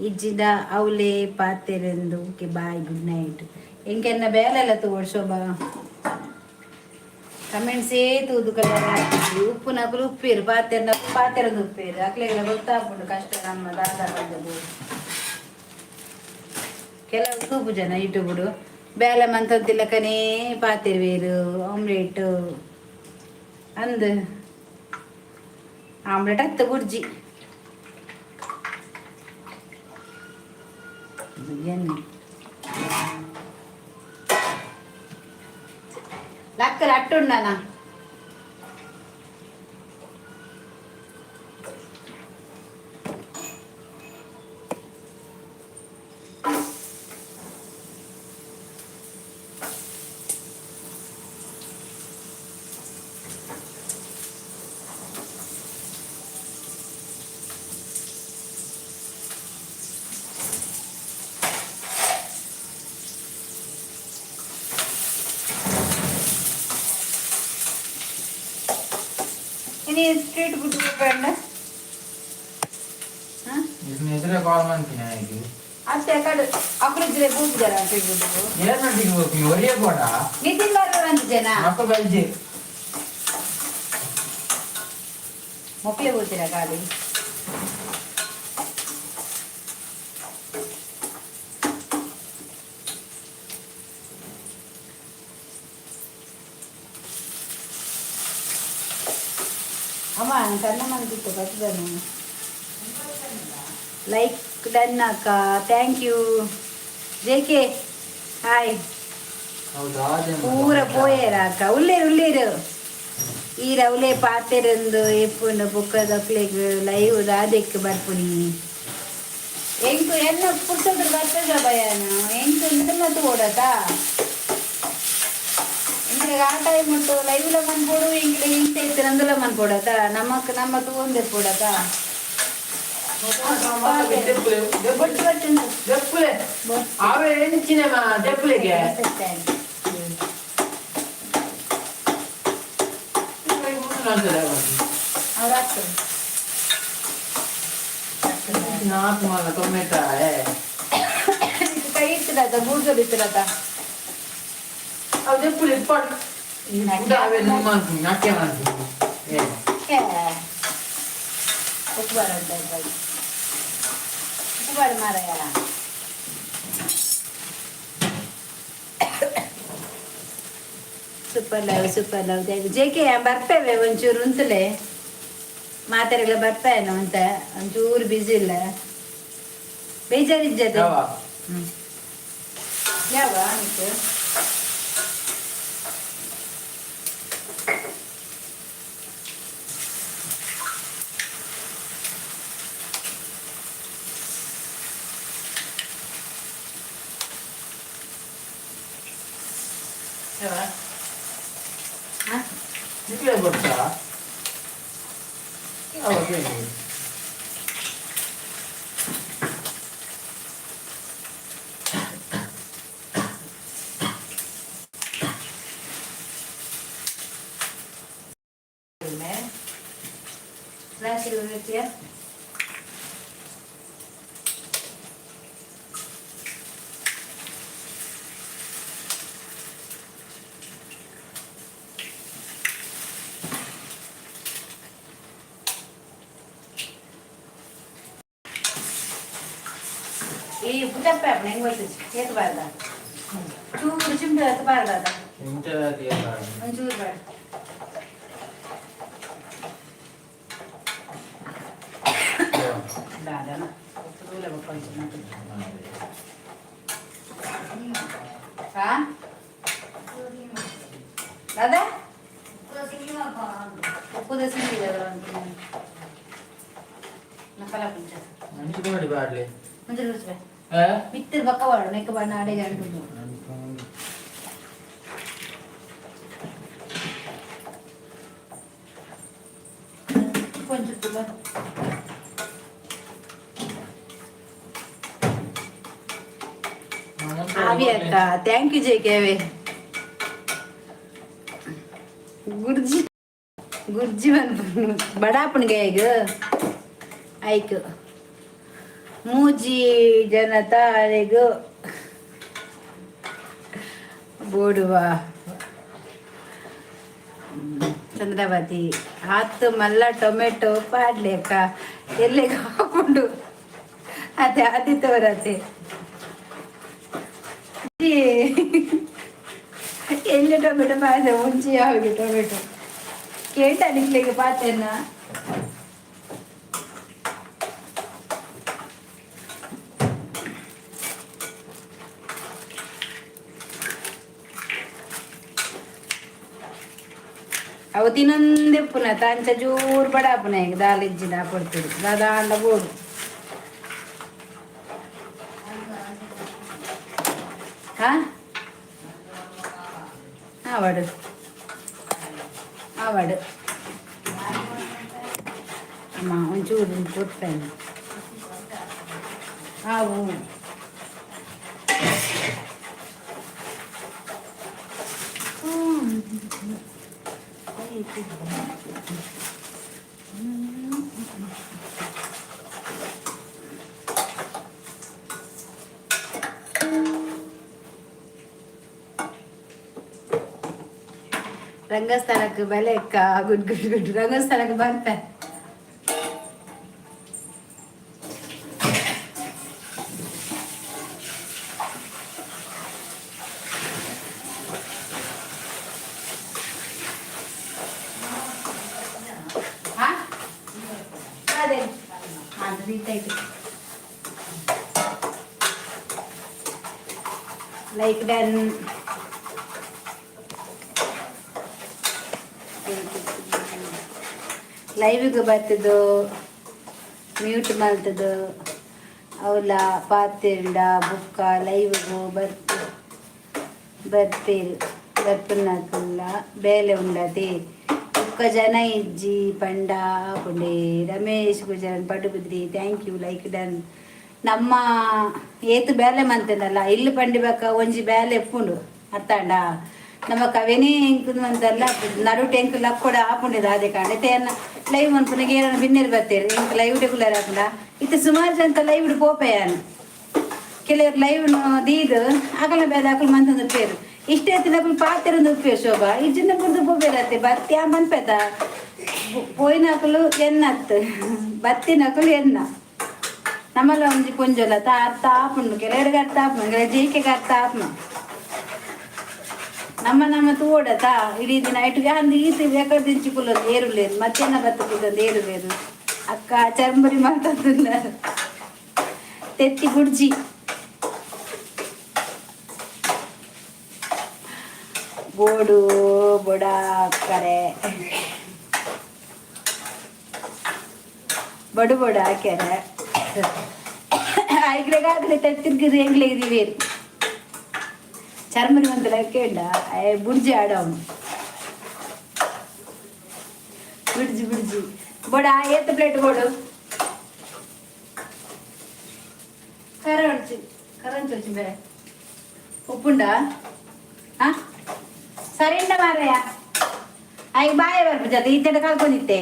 ಇಜ್ಜಿದ ಅವಲೇ ಪಾತೆರೆಂದು. Okay, bye, good night. ಎಂಕೆನ್ನ ಬೇಲೆಲ್ಲ ತೂವಡ್ ಶೋಭಾ, ಕಮೆಂಟ್ಸೇ ತೂದು ಕಲ. ಉಪ್ಪುನಕುಲು ಉಪ್ಪೇರು, ಪಾತೆರ್ನ ಪಾತೆರದ ಉಪ್ಪೇರು. ಅಕ್ಲೆಗೆಲ್ಲ ಗೊತ್ತಾಗ್ಬಿಡು ಕಷ್ಟ ನಮ್ಮ ದಾದ ಬಂದದ್ದು. ಕೆಲವು ತೂಪು ಜನ ಯೂಟ್ಯೂಬುಡು ಬೇಲೆ ಮಂತಂತಿಲ್ಲಕನೇ ಪಾತೆರ್ವೇರು. ಆಮ್ಲೆಟ್ ಅಂದ್ ಆಮ್ಲೆಟ್ ಹತ್ತು ಬುರ್ಜಿ ಎಣ್ಣೆ ಲಕ್ಕರ ಅಟ್ಟುಂಡನ. ನೀ ಸ್ಟ್ರೀಟ್ ಫುಡ್ ಬೇಡ. ಹಾಂ. ಎದುರೇ ಕಾಲ್ ಮಾಡ್ತೀನಿ ಆಯ್ತು. ಅತ್ತೆ ಕಡೆ ಅಕುಲು ಬೂಪಿದಾರ ಸ್ಟ್ರೀಟ್ ಫುಡ್. ಏನ್ ಹೋಗ್ತೀನಿ ಒರಿಯ ಬೋಡ. ನಿತಿನ್ ಬಾರ್ಬರ್ ಅಂತಿದ್ದೇನಾ? ಮಕ್ಕಳು ಬಲ್ಜಿ. ಮೊಕ್ಕಲೆ ಹೋಗ್ತೀರಾ ಗಾಡಿ? ಅಮ್ಮ, ಸಣ್ಣ ಮಂದಿತ್ತು ಬರ್ತದಾನು. ಲೈಕ್ ಡನ್ ಅಕ್ಕ, thank U. J K hi. ಹೌದಾ? ಪೂರ ಪೋಯೇರ ಅಕ್ಕ? ಉಲ್ಲೇರು ಉಲ್ಲೇರು. ಈ ರೌಲೆ ಪಾತೆರಂದು ಎಪ್ಪುಂಡು ಬುಕ್ಕದಕ್ಲೆಗ್ ಲೈವ್ ದಾದೆಕ್ ಬರ್ಪುನಿ. ಎಂಕು ಎನ್ನ ಪುರ್ಸೊಡು ಬರ್ತದ ಭಯಾನ. ಎಂಕು ಇಂದಲ್ಲ ತೋಡತಾ ಎಂಕ್ಲೆಗ್ ಆ ಟೈಮ್ ಉಂಟು ಲೈವ್ಲ ಮನ್ಪೊಡು. ಎಂಕ್ಲೆ ಇಂಚ ಇತ್ತು ನಂದುಲ ಮನ್ಪೊಡತ. ನಮಕ್ ನಮ್ಮ ತೂವೊಂದೆ ಪೋಡತ. ಬೊಟ್ಟು ಬಟ್ಟು. ದೆಪ್ಪುಲೆ ಅವೇ ಎಂಚಿನ ದೆಪ್ಪುಲೆಗೆ. ಅವ್ರು ಹಾಕ್ತಾರೆ. ನಾಲ್ಕು ಮಾಲ ಟೊಮೆಟೊ. ಕೈ ಇತ್ತದ ಬೂರ್ಜೋಡು ಇತ್ತದ. ಅವು ದೆಪ್ಪುಲೆ ಪಟ್ ಊಟ ಅವೇ ಮಾಡ್ತೀನಿ ನಾಟ್ಯ ಮಾಡ್ತೀನಿ ಏ. ಉಪ್ಪುಬಾರ ಉಂಟು, ಉಪ್ಪುಬಾರ ಮಾರಾಯ. Super love, super love, thank you. J K, ಬರ್ತೇವೆ. ಒಂಚೂರು ಉಂತಲೆ ಮಾತಾಡಲ್ಲ ಬರ್ತಾಯೇನೋ ಅಂತ. ಒಂಚೂರು ಬ್ಯುಸಿ ಇಲ್ಲ, ಬೇಜಾರಿಜ್ಜದೆ. ಯಾವ? ಹ್ಮ್. ಯಾವ ನಿಕ್ಕು? ಯಾವ? ಹಾ? ನಿಕ್ಲೆ ಗೊತ್ತಾ ಯಾವ? ಫ್ಲಾಶ್ ಇರ್ತೀಯಾ? ಈ ಪುಟ್ಟಪ್ಪ ಹೆಂಗ್ ಬರ್ತದೆ? ಏತ್ ಬಾರ್ದ? ಚೂರು ಚಿಂಪೆ ಬಾರ್ದ. ಎಂತ? ಒಂಚೂರು ಬೇಡ. ದಾದನ ತೂಲೆ కొంచెం. ಹಾ ದಾದಾ, ಉಪ್ಪುದ ಸಿಂಗಿ ನಕಲ కొంచెం. మంచి ನೋಡಿ ಬಾಡ್ಲಿ. ಮುಂಚೆ ರುಚಿ ಮಿತ್ತಿರ್ ಬಕ್ಕ ವಾಡು ನೆಕ್ಕ ಬಣ್ಣ ಅಡೆಗೆ ಅಂಟು. కొంచెం ತುಲ. ಆವಿ ಅಕ್ಕ, thank U. J K ಗುರ್ಜಿ ಗುರ್ಜಿ ಮನ್ಪುನು ಬಡಾಪುಣಿಗೆ ಈಗ ಐಕ್ ಮೂಜಿ ಜನತ ಅರೆಗು ಬೋಡುವ. ಚಂದ್ರವತಿ ಆತು ಮಲ್ಲ ಟೊಮೆಟೊ ಪಾಡ್ಲೆ ಅಕ್ಕ. ಎಲ್ಲಿಗೆ ಹಾಕೊಂಡು ಅದೇ ಆದಿತ್ತವರತೆ ಎಲ್ಲಿ ಟೊಮೆಟೊ ಪಾಯ್ದೆ? ಮುಂಚೆ ಯಾವಾಗ ಟೊಮೆಟೊ ಕೇಂಟ ನಿಕ್ಲೆಗೆ ಪಾತೆನ? ಅವು ತಿನ್ನೊಂದೇ ಪುನಃ ತಾಂಚ ಜೋರು ಬಡ ಪುನಃ ಈಗ ದಾಲ್ ಇಜ್ಜಿನ ಕೊಡ್ತೀರಿ ದಾದ ಬೋಡು. ಹಾ, ಆವಾಡು ಆವಾಡು. ಅಮ್ಮ, ಒಂಚೂರು ಕೊಡ್ತೇನೆ. ಆವು ರಂಗಸ್ಥಳಕ್ಕೆ ಬಲೆಕ್ಕ. Good good good. ರಂಗಸ್ಥಳಕ್ಕೆ ಬರ್ತೆ. ಹಾ, ಅದೇ ಅದು ರೀತಾಯ್ತು. Like done. ಲೈವಿಗೆ ಬರ್ತದು, ಮ್ಯೂಟ್ ಮಲ್ತದು ಅವಲ ಪಾತಿರ್ಂಡ ಬುಕ್ಕ ಲೈವ್ಗು ಬರ್ತು ಬರ್ಪೇರು ಬರ್ಪುನಕುಲ್ಲ ಬೇಲೆ ಉಂಡತೆ. ಬುಕ್ಕ ಜನ ಇಜ್ಜಿ ಪಂಡ ಆಪುಂಡೆ. Ramesh Gujaran Padubidri, thank you. Like done. ನಮ್ಮ ಏತು ಬೇಲೆ ಮಂತನಲ್ಲ ಇಲ್ಲಿ ಪಂಡಿ ಬಕ್ಕ ಒಂಜಿ ಬೇಲೆ ಎಪ್ಪುಂಡು ಅರ್ಥಾಂಡ. ನಮ್ಮ ಕವೆನೇ ಎಂಕು ಅಂತಲ್ಲ ನಡುಟು ಎಂಕು ಲಕ್ಕೊಡ ಆಪುಂಡಿದ ಅದೇ ಕಾರಣ ಇತ್ತೆ ಲೈವ್ ಮನ್ಪುನಗ ಏನ ಬಿನ್ನೆರ್ ಬತ್ತೇರು. ಎಂಕ್ ಲೈವ್ ರೆಗ್ಯುಲರ್ ಆಪುಂಡ. ಇತ್ತೆ ಸುಮಾರು ಜನ ಲೈವ್ ಪೋಪೆಯಾನು. ಕೆಲವರು ಲೈವ್ ದೀದ್ ಅಕಲ ಬೇದ ಅಕಲ್ ಮಂತಂದು ಉಪ್ಪೇರು. ಇಷ್ಟೇ ಅಕಲ್ ಪಾತೆರಂದು ಉಪ್ಪೇರು. ಶೋಭಾ ಇಜ್ಜಿನ ಬುಡ್ದು ಪೋಪೇರತ್ತೆ. ಬತ್ತಿ ಆ ಮನ್ಪೆತ ಪೋಯಿನಕುಲು ಎನ್ನತ್ತು, ಬತ್ತಿನಕುಲು ಎನ್ನ. ನಮ್ಮಲ್ಲ ಒಂಜಿ ಪೊಂಜೊಲ ತಾ ಅರ್ಥ ಆಪುಂಡು. ಕೆಲವರಿಗೆ ಅರ್ಥ ಆಪುಂಡು, ಕೆಲವು ಜೀಕೆಗೆ ಅರ್ಥ ಆಪುಂಡು. ನಮ್ಮ ನಮ್ಮ ತೂಡತ ಇಡೀ ದಿನ ಇಟ್ಟು ಅಂದು ಈತ ಬೇಕಾದ ಕುಲ್ಲೊಂದು ಏರುಲೇರು ಮಧ್ಯಾಹ್ನ ಬತ್ತ ಕುಲ್ಲೊಂದು ಏರುಲೇರು. ಅಕ್ಕ ಚರ್ಮರಿ ಮಾತಾಡ್ತಿಲ್ಲ. ತೆತ್ತಿ ಗುಡ್ಜಿ ಬೋಡು ಬೊಡ ಕರೆ ಬಡು ಬೊಡ ಹಾಕ್ಯಾರ. ಐಗ್ಲೆಗಾಗಲಿ ತತ್ತಿರ್ಗಿರಿ ಎಂಗ್ಲೆಗಿದೀವಿ. ಚರ್ಮರಿ ಮಂತಲ ಕೇಂಡ ಬುಡ್ಜಿ ಆಡವನು. ಬುಡ್ಜಿ ಬುಡ್ಜಿ ಬೋಡ. ಏತ್ ಪ್ಲೇಟ್ ಬೋಡು? ಖಾರ ಹೊಡ್ಚಿ, ಖಾರ ಹೊಡ್ಚಿ ಬೇರೆ ಉಪ್ಪುಂಡ. ಹಾ, ಸರಿ ಉಂಡ ಮಾರಯ್ಯ. ಆಯ್ತು, ಬಾಯ ಬರ್ಪುಜ. ಈತೆಡ ಕಲ್ಕೊಂಡಿತ್ತೆ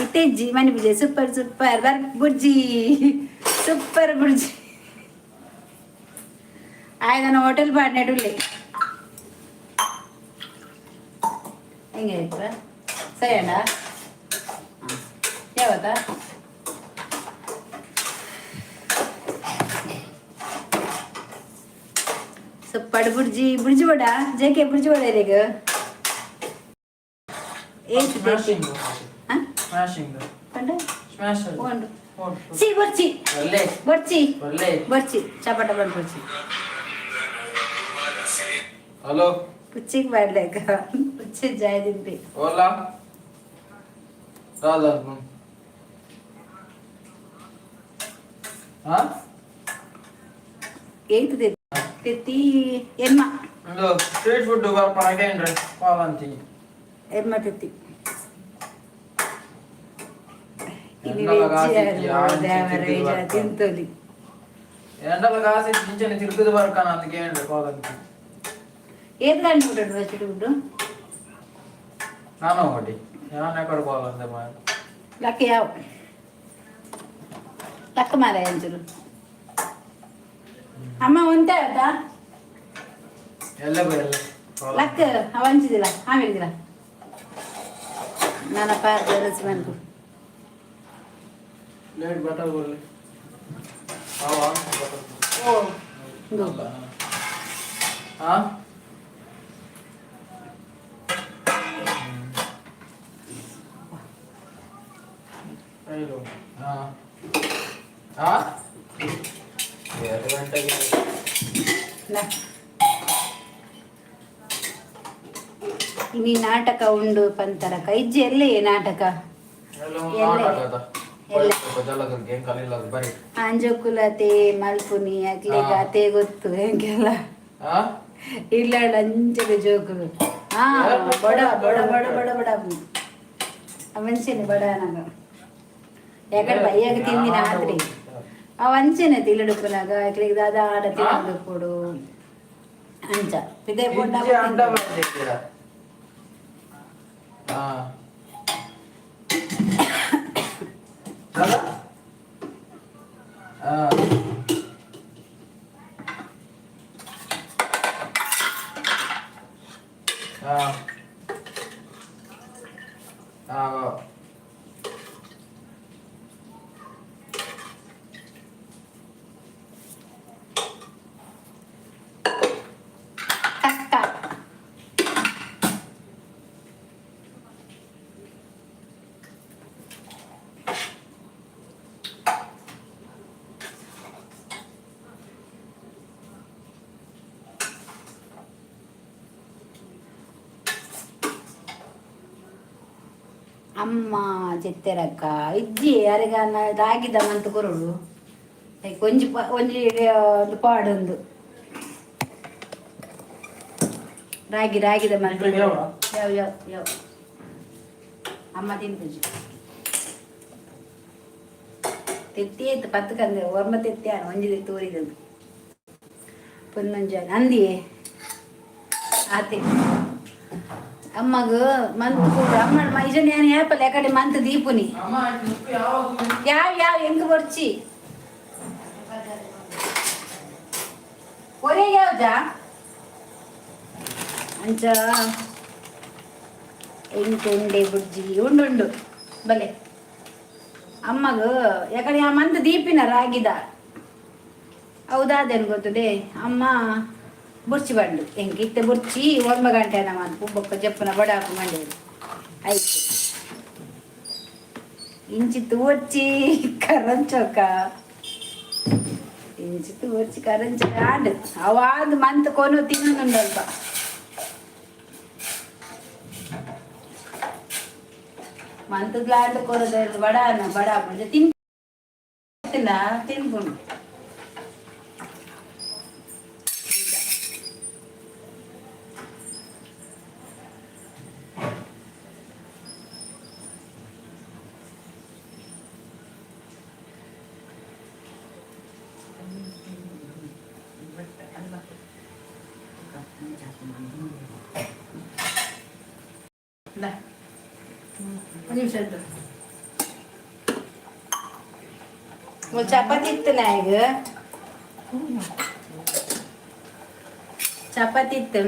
ಇತ್ತೆಜ್ಜಿ ಮನೆ ಪೂಜೆ. ಸೂಪರ್ ಸೂಪರ್ ಬರ್ ಬುರ್ಜಿ, ಸೂಪರ್ ಬುರ್ಜಿ. ಆಯ್ತು, ಹೋಟೆಲ್ ಪಾಡ್ನೆಡುಲ್ಲೆ. ಹೆಂಗೆ ಆಯ್ತು? ಸರಿ ಅಣ್ಣ, ಯಾವತ್ತಾ? ಸೊಪ್ಪಡು ಬುರ್ಜಿ ಬುರ್ಜಿ ಬಡ ಜೇಕೆ ಬುರ್ಜಿ ಬಡ ಈಗ. ಏತ್? ಸ್ಮ್ಯಾಶಿಂಗ್. ಹಾ? ಸ್ಮ್ಯಾಶಿಂಗ್. ಪಂಡ? ಸ್ಮ್ಯಾಶ್. ಒಂದು ಸಿ ಬರ್ಚಿ. ಒಳ್ಳೆ. ಬರ್ಚಿ. ಒಳ್ಳೆ. ಬರ್ಚಿ, ಚಪಾಟ ಬಂದು ಬರ್ಚಿ. ಹಲೋ. పుచ్చికి పడలేక పుచ్చి జాయ్ దింపి. ಓಲಾ ರಾಜ. ಹಾ. ಏತ್ ತೆತ್ತಿ ಎಮ್ಮ. ಒಂದು ಸ್ಟ್ರೀಟ್ ಫುಡ್ ಬರ್ಪಣ ಕೇಂದ್ರ ಪಾವಂತಿ. ಎಮ್ಮ ತೆತ್ತಿ. ಇನಿ ಎಂಡಲ ವೆಜ್ ಕಾಸಿ ಯಾನ್ ದೇವರ ತಿರ್ಗುದು ಬರ್ಕ. ತಿಂತೋಲಿ. ಎಂಡಲ ಕಾಸಿ ಇಂಚನೆ ತಿರ್ಗುದು ಬರ್ಕನ ಅಂತ ಕೇಂದ್ರ ಪಾವಂತಿ. ಏತ್ ಗಂಟೆ ಉಂಟು ಸ್ಟ್ರೀಟ್ ಫುಡ್? ನಾನು ఒకటి ನಾನು ಎక్కడ పోవాలంటే మా ಲಕ್ಕ ಯಾವ ಲಕ್ಕ ಮಾರ ಅಂಚೂರು ಅಮ್ಮ ಒಂತೆ ಆಯ್ತಾ? ಎಲ್ಲ ಬೈ ಎಲ್ಲ. ಲಕ್ಕ ಅವಂಚಿದಿಲ್ಲ ಆಮೇಲೆ ನನ್ನ ಪಾರ್ದ ಮನ್ಕು. ಪ್ಲೇಟ್ ಬಟರ್ ಬರಲಿ. ಅವ ಬಟರ್. ಓ ಇಂಗು. ಹಾ ಹಾ ಹಾ 2 ಗಂಟೆಗೆ. ನಾ. ಇನಿ ನಾಟಕ ಉಂಡು ಪಂತರಕ ಇಜ್ಜಿ ಎಲ್ಲೇ ನಾಟಕ? ಎಲ್ಲ. ಎಲ್ಲೆ? ನಾಟಕದ ಎಲ್ಲ. ಕಲಿಲ್ಲ ಬರೀ. ಆಂಜೋಕುಲತೆ ಮಲ್ಪುನಿ ಅಕ್ಲೆಗ್. ಹಾ. ಅತೆ ಗೊತ್ತು ಎಂಕೆಲ್ಲ. ಹಾ. ಇಲ್ಲ, ಅಂಚೆಗೆ ಜೋಕುಲು. ಹಾ, ಬಡ ಬಡ ಬಡ ಬಡ ಬಡ ಅವಂಚೆನೆ ಬಡ ನಾಗ ಯಾಕಡೆ ಬೈಯಾಗ ತಿಂದಿನ ಆತ್ರಿ. ಅವ ಅಂಚೆನೆ ತಿಲ್ಲಡುಪ್ಪುನಾಗ ಅಕ್ಲೆಗ್ ದಾದ ಆಡ ತಿನ್ನದು ಕೊಡು ಅಂಚ ಪಿದೆ ಪೋಂಡ. ಇಜ್ಜಿ ಅಂಡ ಬಂದಿದ್ದೀರಾ? ಹಾ. ಅಮ್ಮ ಜೆತ್ತೆರಕ್ಕ ಇಜ್ಜಿ ಅರೆಗಾನ ರಾಗಿದ ಮಂತ್ ಕೊರೊಡು. ಐಕ್ ಒಂಜಿ ಒಂಜಿ ಒಂದು ಪಾಡೊಂದು ರಾಗಿ ರಾಗಿದ ಮಂತ್. ನಿಕ್ಲೆಗ್ ಯಾವ? ಯಾವ ಯಾವ ಯಾವ ಅಮ್ಮ ತಿನ್ಪುಜಿ. ತೆತ್ತಿ ಆಯ್ತು ಪತ್ತು ಕಂದೆ ಒರ್ಮ ತೆತ್ತಿ ಆನು ಒಂಜಿ ತೆತ್ತಿ ಊರಿದದ್ದು ಪೊನ್ನೊಂಜಿ ಅಂದಿಯೇ ಆತೆ. ಅಮ್ಮಗ ಮಂತ್ ಕೂಡ ಅಮ್ಮ ಇಜನ್ ಯಾನ್ ಯಾಪಲ್ಲ ಯಾಕಡೆ ಮಂತ್ ದೀಪುನಿ. ಅಮ್ಮ ಉಪ್ಪು ಯಾವಾಗ? ಯಾವ ಯಾವ ಹೆಂಗ್ ಬರ್ಚಿ ಒರೇ ಯಾವ್ದಾ ಅಂಚ ಎಂಕ್ ಉಂಡೆ ಬುಜ್ಜಿ ಉಂಡುಂಡು ಬಲೆ ಅಮ್ಮಗ. ಯಾಕಡೆ ಆ ಮಂತ್ ದೀಪಿನ ರಾಗಿದ ಹೌದಾದೇನು ಗೊತ್ತದೆ ಅಮ್ಮ ಬುರ್ಚಿ ಬಂಡು ಎಂಕ್ ಇತ್ತೆ ಬುರ್ಚಿ ಒಂಬ ಗಂಟೆ ನಮ್ಮ ಬೊಕ್ಕ ಜಪ್ಪನ ಬಡಾಕು ಮಂಡೇರು ಆಯ್ತು. ಇಂಚಿತ್ತು ಒಚ್ಚಿ ಕರಂಚೋಕ ಇಂಚಿತ್ತು ಒಚ್ಚಿ ಕರಂಚ ಆಂಡ್ ಅವಾದ್ ಮಂತ್ ಕೊನು ತಿನ್ನನುಂಡಲ್ಪ. ಮಂತದ್ಲಾಂಡ್ ಕೊರದ ಬಡ ಬಡ ತಿನ್ ತಿನ್ಕೊಂಡು. ಇಂದಾ. ಒಂದು ನಿಮಿಷ ಇರು. ಒಂದು ಚಪಾತಿ ಇತ್ತು ನಾಯಿಗ ಚಪಾತಿ ಇತ್ತು.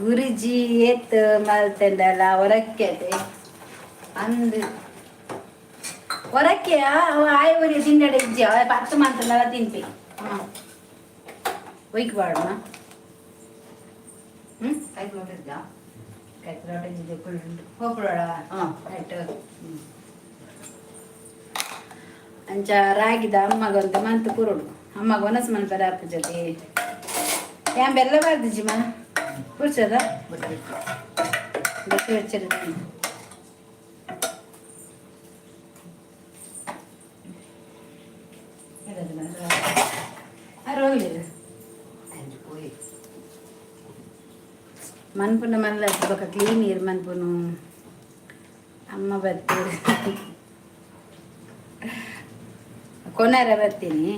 ಗುರುಜಿ ಏತ್ ಮಲ್ತೆಂಡಲ ಹೊರಕ್ಕೆ ಅಂದು ಹೊರಕ್ಕೆ ಅವ ಆಯ ಊರಿ ತಿಂಡಡೆ ಇಜ್ಜಿ ಅವ ಪತ್ತು ಮಂತಂದಲ ತಿನ್ಪಿ. ಹಾಂ, ಒಯ್ಕ್ ಬಾಡಮ್ಮ. ಹ್ಮ್ ಕೈತ್ರೋಟ ಹೋಗ್ಬಿಡೋಣ. ಆಯ್ತು. ಅಂಚ ರಾಗಿದ ಅಮ್ಮಗೊಂದು ಮಂತ್ ಕುರುಡು ಅಮ್ಮಗ ಒನಸ್ ಮನ್ಪರ ಅಪ್ಪ ಜೊತೆ ಯಾನ್ ಬೆಲ್ಲ ಬಾರ್ದಿಜಿಮ ಪುರ್ಸದ ಬೆಟ್ಟ വെച്ചിരുന്നു. ಅರೋಲ್ಲ ಮನ್ಪುನ ಮಲ್ಲ ಬೊಕ ಕ್ಲೀನ್ ಇರ್ ಮನ್ಪುನು ಅಮ್ಮ ಬರ್ತೀರಿ ಕೊನಾರ ಬರ್ತೀನಿ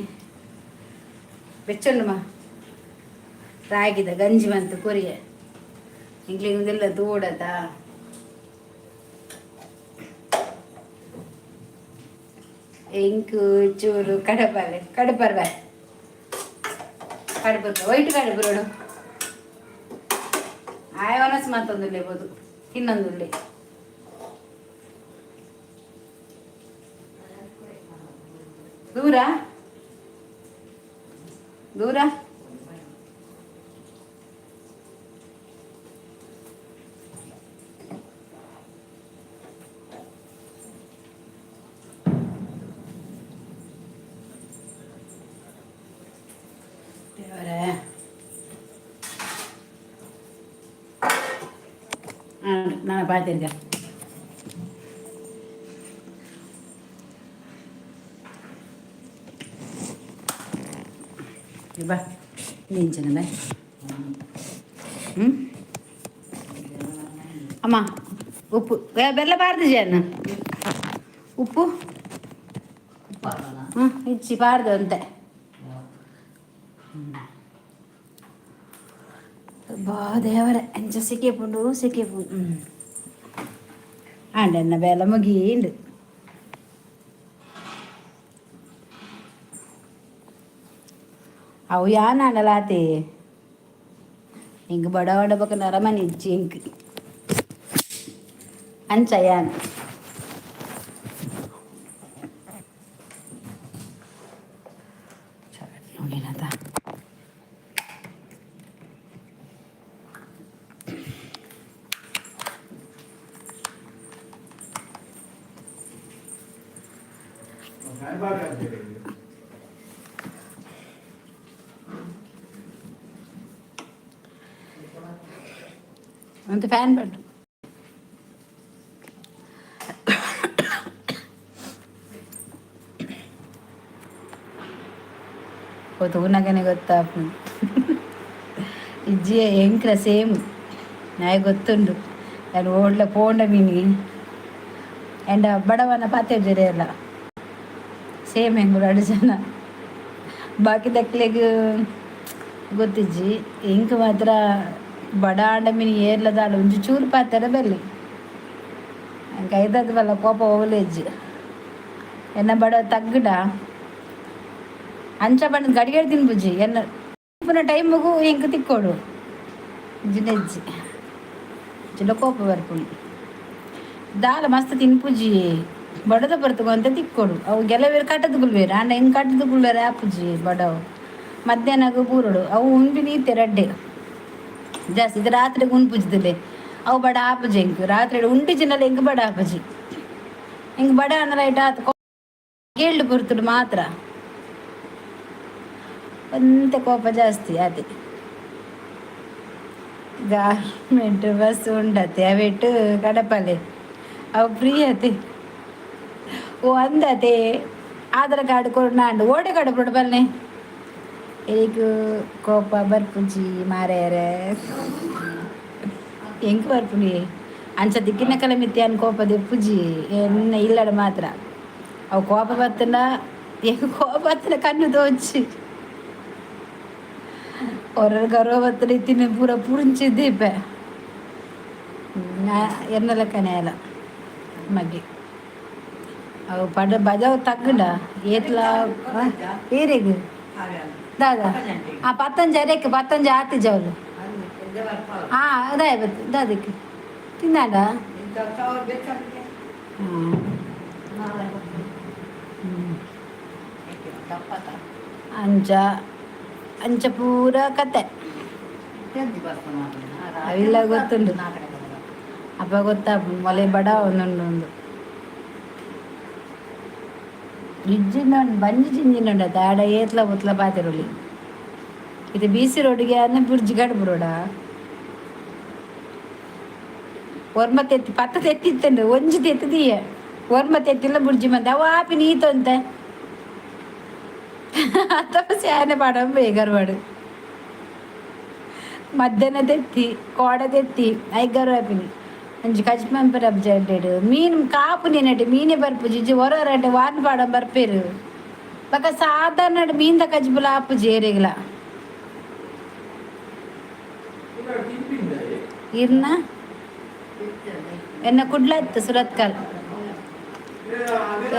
ಬೆಚ್ಚೊಂಡುಮ ರಾಗಿದ ಗಂಜಿ ಮಂತು ಕೊರಿಯ ಇಂಗ್ಲಿಂದೆಲ್ಲ ದೂಡದ ಎಂಕು ಚೂರು ಕಡಪಲೆ ಕಡಪರ್ ಬಾಯ್ ಕಡಪು ವೈಟ್ ಕಡಪುರೋಡು ಆಯ ಒನಸ್ ಮಾತೊಂದುಲ್ಲೆ ಬೋದು ತಿನ್ನೊಂದುಲ್ಲೆ. ದೂರ ದೂರ ದೇವರೇ. ನಾನು ಪಾತಿರ್ಗ ಬಾ ನಿಂಚನ ಬಾಯ್. ಹ್ಞೂ ಅಮ್ಮ ಉಪ್ಪು ಬೆಲ್ಲ ಬಾರ್ದು ಜನ ಉಪ್ಪು. ಹ್ಞೂ ಇಚ್ಚಿ ಬಾರ್ದು ಅಂತೆ. ಬಾ ದೇವರೇ, ಅಂಚ ಸಿಕ್ಕಿಪುಂಡು ಸಿಕ್ಕಿಪುಂಡು. ಹ್ಞೂ ಆಂಡೆನ್ನ ಬೇಲೆ ಮುಗೀಂಡು. ಅವು ಯಾನಾಂಡಲಾತೆ ಇಂಕ್ ಬಡ ಬಡ ಬೊಕ ನರಮನಿ ಇಜ್ಜಿ ಇಂಕ್ ಅಂಚ ಯಾನ್. ಉಂಡಿನತ. ಅಂತ ಫ್ಯಾನ್ ಬಡ್ ತೂನಗನೆ ಗೊತ್ತಾಪುಂಡು. ಇಜ್ಜಿ, ಎಂಕ್ಲ ಸೇಮ್ ನಾಯಿ ಗೊತ್ತುಂಡು. ನಾನು ಓಡ್ಲ ಪೋಂಡ ಮೀನಿ ಎಂಡ ಬಡವನ ಪಾತೆ ಎಲ್ಲ ಸೇಮ್. ಹೆಂಗುರು ಎರಡು ಜನ. ಬಾಕಿ ದಕ್ಲೆಗ್ ಗೊತ್ತಿಜ್ಜಿ, ಎಂಕ್ ಮಾತ್ರ ಬಡ ಆಂಡ ಮೀನಿ ಏರ್ಲದಾಳ ಒಂಜಿ ಚೂರು ಪಾತೆರ ಬೆಲ್ಲಿ ಎಂಕ್ ಐದಾದ ಬಲ್ಲ ಕೋಪ ಓಲೇಜ್ಜಿ. ಎನ್ನ ಬಡ ತಗ್ಗಡ ಅಂಚ ಬಣ್ಣ ಗಡಿಗೆ ತಿನ್ಬುಜಿ. ಎನ್ನ ಪುನ ಟೈಮುಗು ಎಂಕ್ ತಿಕ್ಕೋಡು ಜಿನೆಜ್ಜಿ ಜಿಲ್ಲ ಕೋಪ ಬರ್ಪುಂಡು. ದಾಲ ಮಸ್ತ್ ತಿನ್ಪುಜಿ, ಬಡದ ಬರ್ತುಗು ತಿಕ್ಕೋಡು. ಅವು ಗೆಲವೇರು ಕಟ್ಟದ ಆಂಡ ಹೆಂಗೆ ಕಟ್ಟದ ಗುಲ್ವೇರು ಆಪುಜಿ. ಬಡವು ಮಧ್ಯಾಹ್ನಗು ಪೂರಡು ಅವು ಉಂಬಿ ನೀತೆ ರಡ್ಡೆ ಜಾಸ್ತಿ ಇದು. ರಾತ್ರಿಗೆ ಉಣ್ಪುಜಿದಿಲ್ಲ ಅವು ಬಡ ಆಪುಜಿ ಎಂಕ್. ರಾತ್ರಿ ಉಂಡಿ ಜಿನ್ನಲ ಎಂಕ್ ಬಡ ಆಪುಜಿ. ಎಂಕ್ ಬಡ ಅಂದ್ರೆ ಐಟ್ ಆತ್ ಕೇಳ್ಡು ಪೊರ್ತುಡು ಮಾತ್ರ ಒಂತೆ ಕೋಪ ಜಾಸ್ತಿ ಅದೇ. ಗಾರ್ಮೆಂಟ್ ಬಸ್ ಉಂಡತೆ, ಅವೆಟ್ ಕಡಪಲೆ ಅವು ಫ್ರೀ ಅತೆ. ಓ ಅಂದತೆ ಆಧಾರ್ ಕಾರ್ಡ್ ಕೊರ್ನಾಂಡ್ ಓಡೆ ಕಡಪುಡು ಬಲ್ನೆ. ಎಗ್ ಕೋಪ ಬರ್ಪುಜಿ ಮಾರ್ಯಾರೆ? ಎಂಕ್ ಬರ್ಪುನಿ. ಅಂಚ ದಿಕ್ಕಿನ ಕಲ ಮಿತ್ತಿ ಅನ್ ಕೋಪ ದೆಪ್ಪುಜಿ ಎನ್ನ ಇಲ್ಲಡ ಮಾತ್ರ. ಅವು ಕೋಪ ಬತ್ತಂಡ, ಎಂಕ್ ಕೋಪ ಬತ್ತಂಡ ಕಣ್ಣು ತೋಚಿ ಹೊರ ಗರ್ವ ಬತ್ತಡ ಇತ್ತಿನ ಪೂರ ಪುರಿಂಚಿ ದೀಪ ಎನ್ನ ಲೆಕ್ಕನೆ ಅಲ್ಲ ಮಗ್ಗೆ. ಅವು ಪಡ ಬಜಾವ್ ತಗ್ಗಡ ಏತ್ಲ ಏರೆಗ್ ದಾದಾ? ಆ ಪತ್ತಂಜಿ ಅರೇಕ್ ಪತ್ತಂಜಿ ಆತಿ ಜವಲು. ಹಾ, ಅದಾಯ ಬತ್ತು ದಾದಕ್ಕೆ ತಿನ್ನಾಡ. ಹ್ಮ್. ಅಂಚ ಅಂಚ ಪೂರ ಕತೆ ಅವಿಲ್ಲ ಗೊತ್ತುಂಡು. ಅಪ್ಪ ಗೊತ್ತಾ ಮೊಲೆ ಬಡ ಒಂದುಂಡು ಒಂದು ಇಜ್ಜಿನ ಬಂಜಿ ಜಿಂಜಿನ ದಾಡ ಏತ್ಲ ಬುತ್ಲ ಪಾತೆರೊಲಿ. ಇದು ಬಿ ಸಿ ರೋಡಿಗೆ ಅನ್ನ ಬುರ್ಜಿ ಕಡ್ಬುರೋಡ ಒರ್ಮ ತೆತ್ತಿ ಪತ್ತ ತೆತ್ತಿತ್ತಂಡು ಒಂಜಿ ತೆತ್ತಿದೀಯ ಒರ್ಮ ತೆತ್ತಿಲ್ಲ ಬುರ್ಜಿ ಮಂದೆ. ಅವ ಆಪಿ ನೀತೊಂತೆ ಅಥವಾ ಸ್ಯಾನೆ ಪಾಡ ಬೇಗರ್ವಾಡು. ಮಧ್ಯಾಹ್ನ ತೆತ್ತಿ ಕೋಡ ತೆತ್ತಿ ಐಗರು ಆಪಿನಿ. ಅಂಚಿ ಕಜ್ಮಂಪರ ಅಬ್ಜೆಂಟೆಡ್ ಮೀನ್ ಕಾಪು ನೆನಟೆ ಮೀನೇ ಬರ್ಪುಜಿ. ಇಜ್ಜಿ ಹೊರ ಹೊರಟೆ ವಾರ್ನ್ ಪಾಡ ಬರ್ಪೇರು. ಬೊಕ ಸಾಧಾರಣ ಮೀನ್ದ ಕಜ್ಬುಲ ಆಪುಜಿ ಏರೆಗ್ಲ. ಇರ್ನ ಎನ್ನ ಕುಡ್ಲತ್ತು ಸುರತ್ಕಲ್,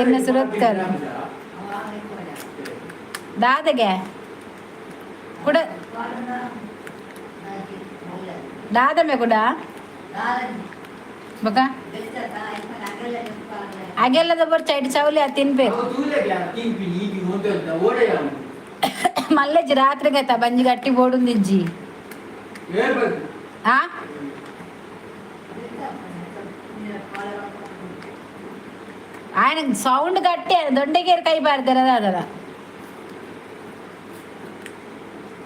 ಎನ್ನ ಸುರತ್ಕಲ್ ದಾದಗೆ ಕುಡ ದಾದಮೆ ಕುಡ. ಬೊಕ ಅಗೆಲ್ಲದ ಬೊರ್ಚ ಐಟ್ ಚೌಲಿ ತಿನ್ಬೇಕು. ಮಲ್ಲೆಜ್ಜಿ ರಾತ್ರಿಗೆ ಆಯ್ತಾ ಬಂಜಿ ಗಟ್ಟಿ ಬೋಡುಂದಿಜ್ಜಿ. ಆ ఆయన ಸೌಂಡ್ ಗಟ್ಟಿ ದೊಂಡೆಗೇರು ಕೈ ಬಾರ್ದಾರ ಅದರ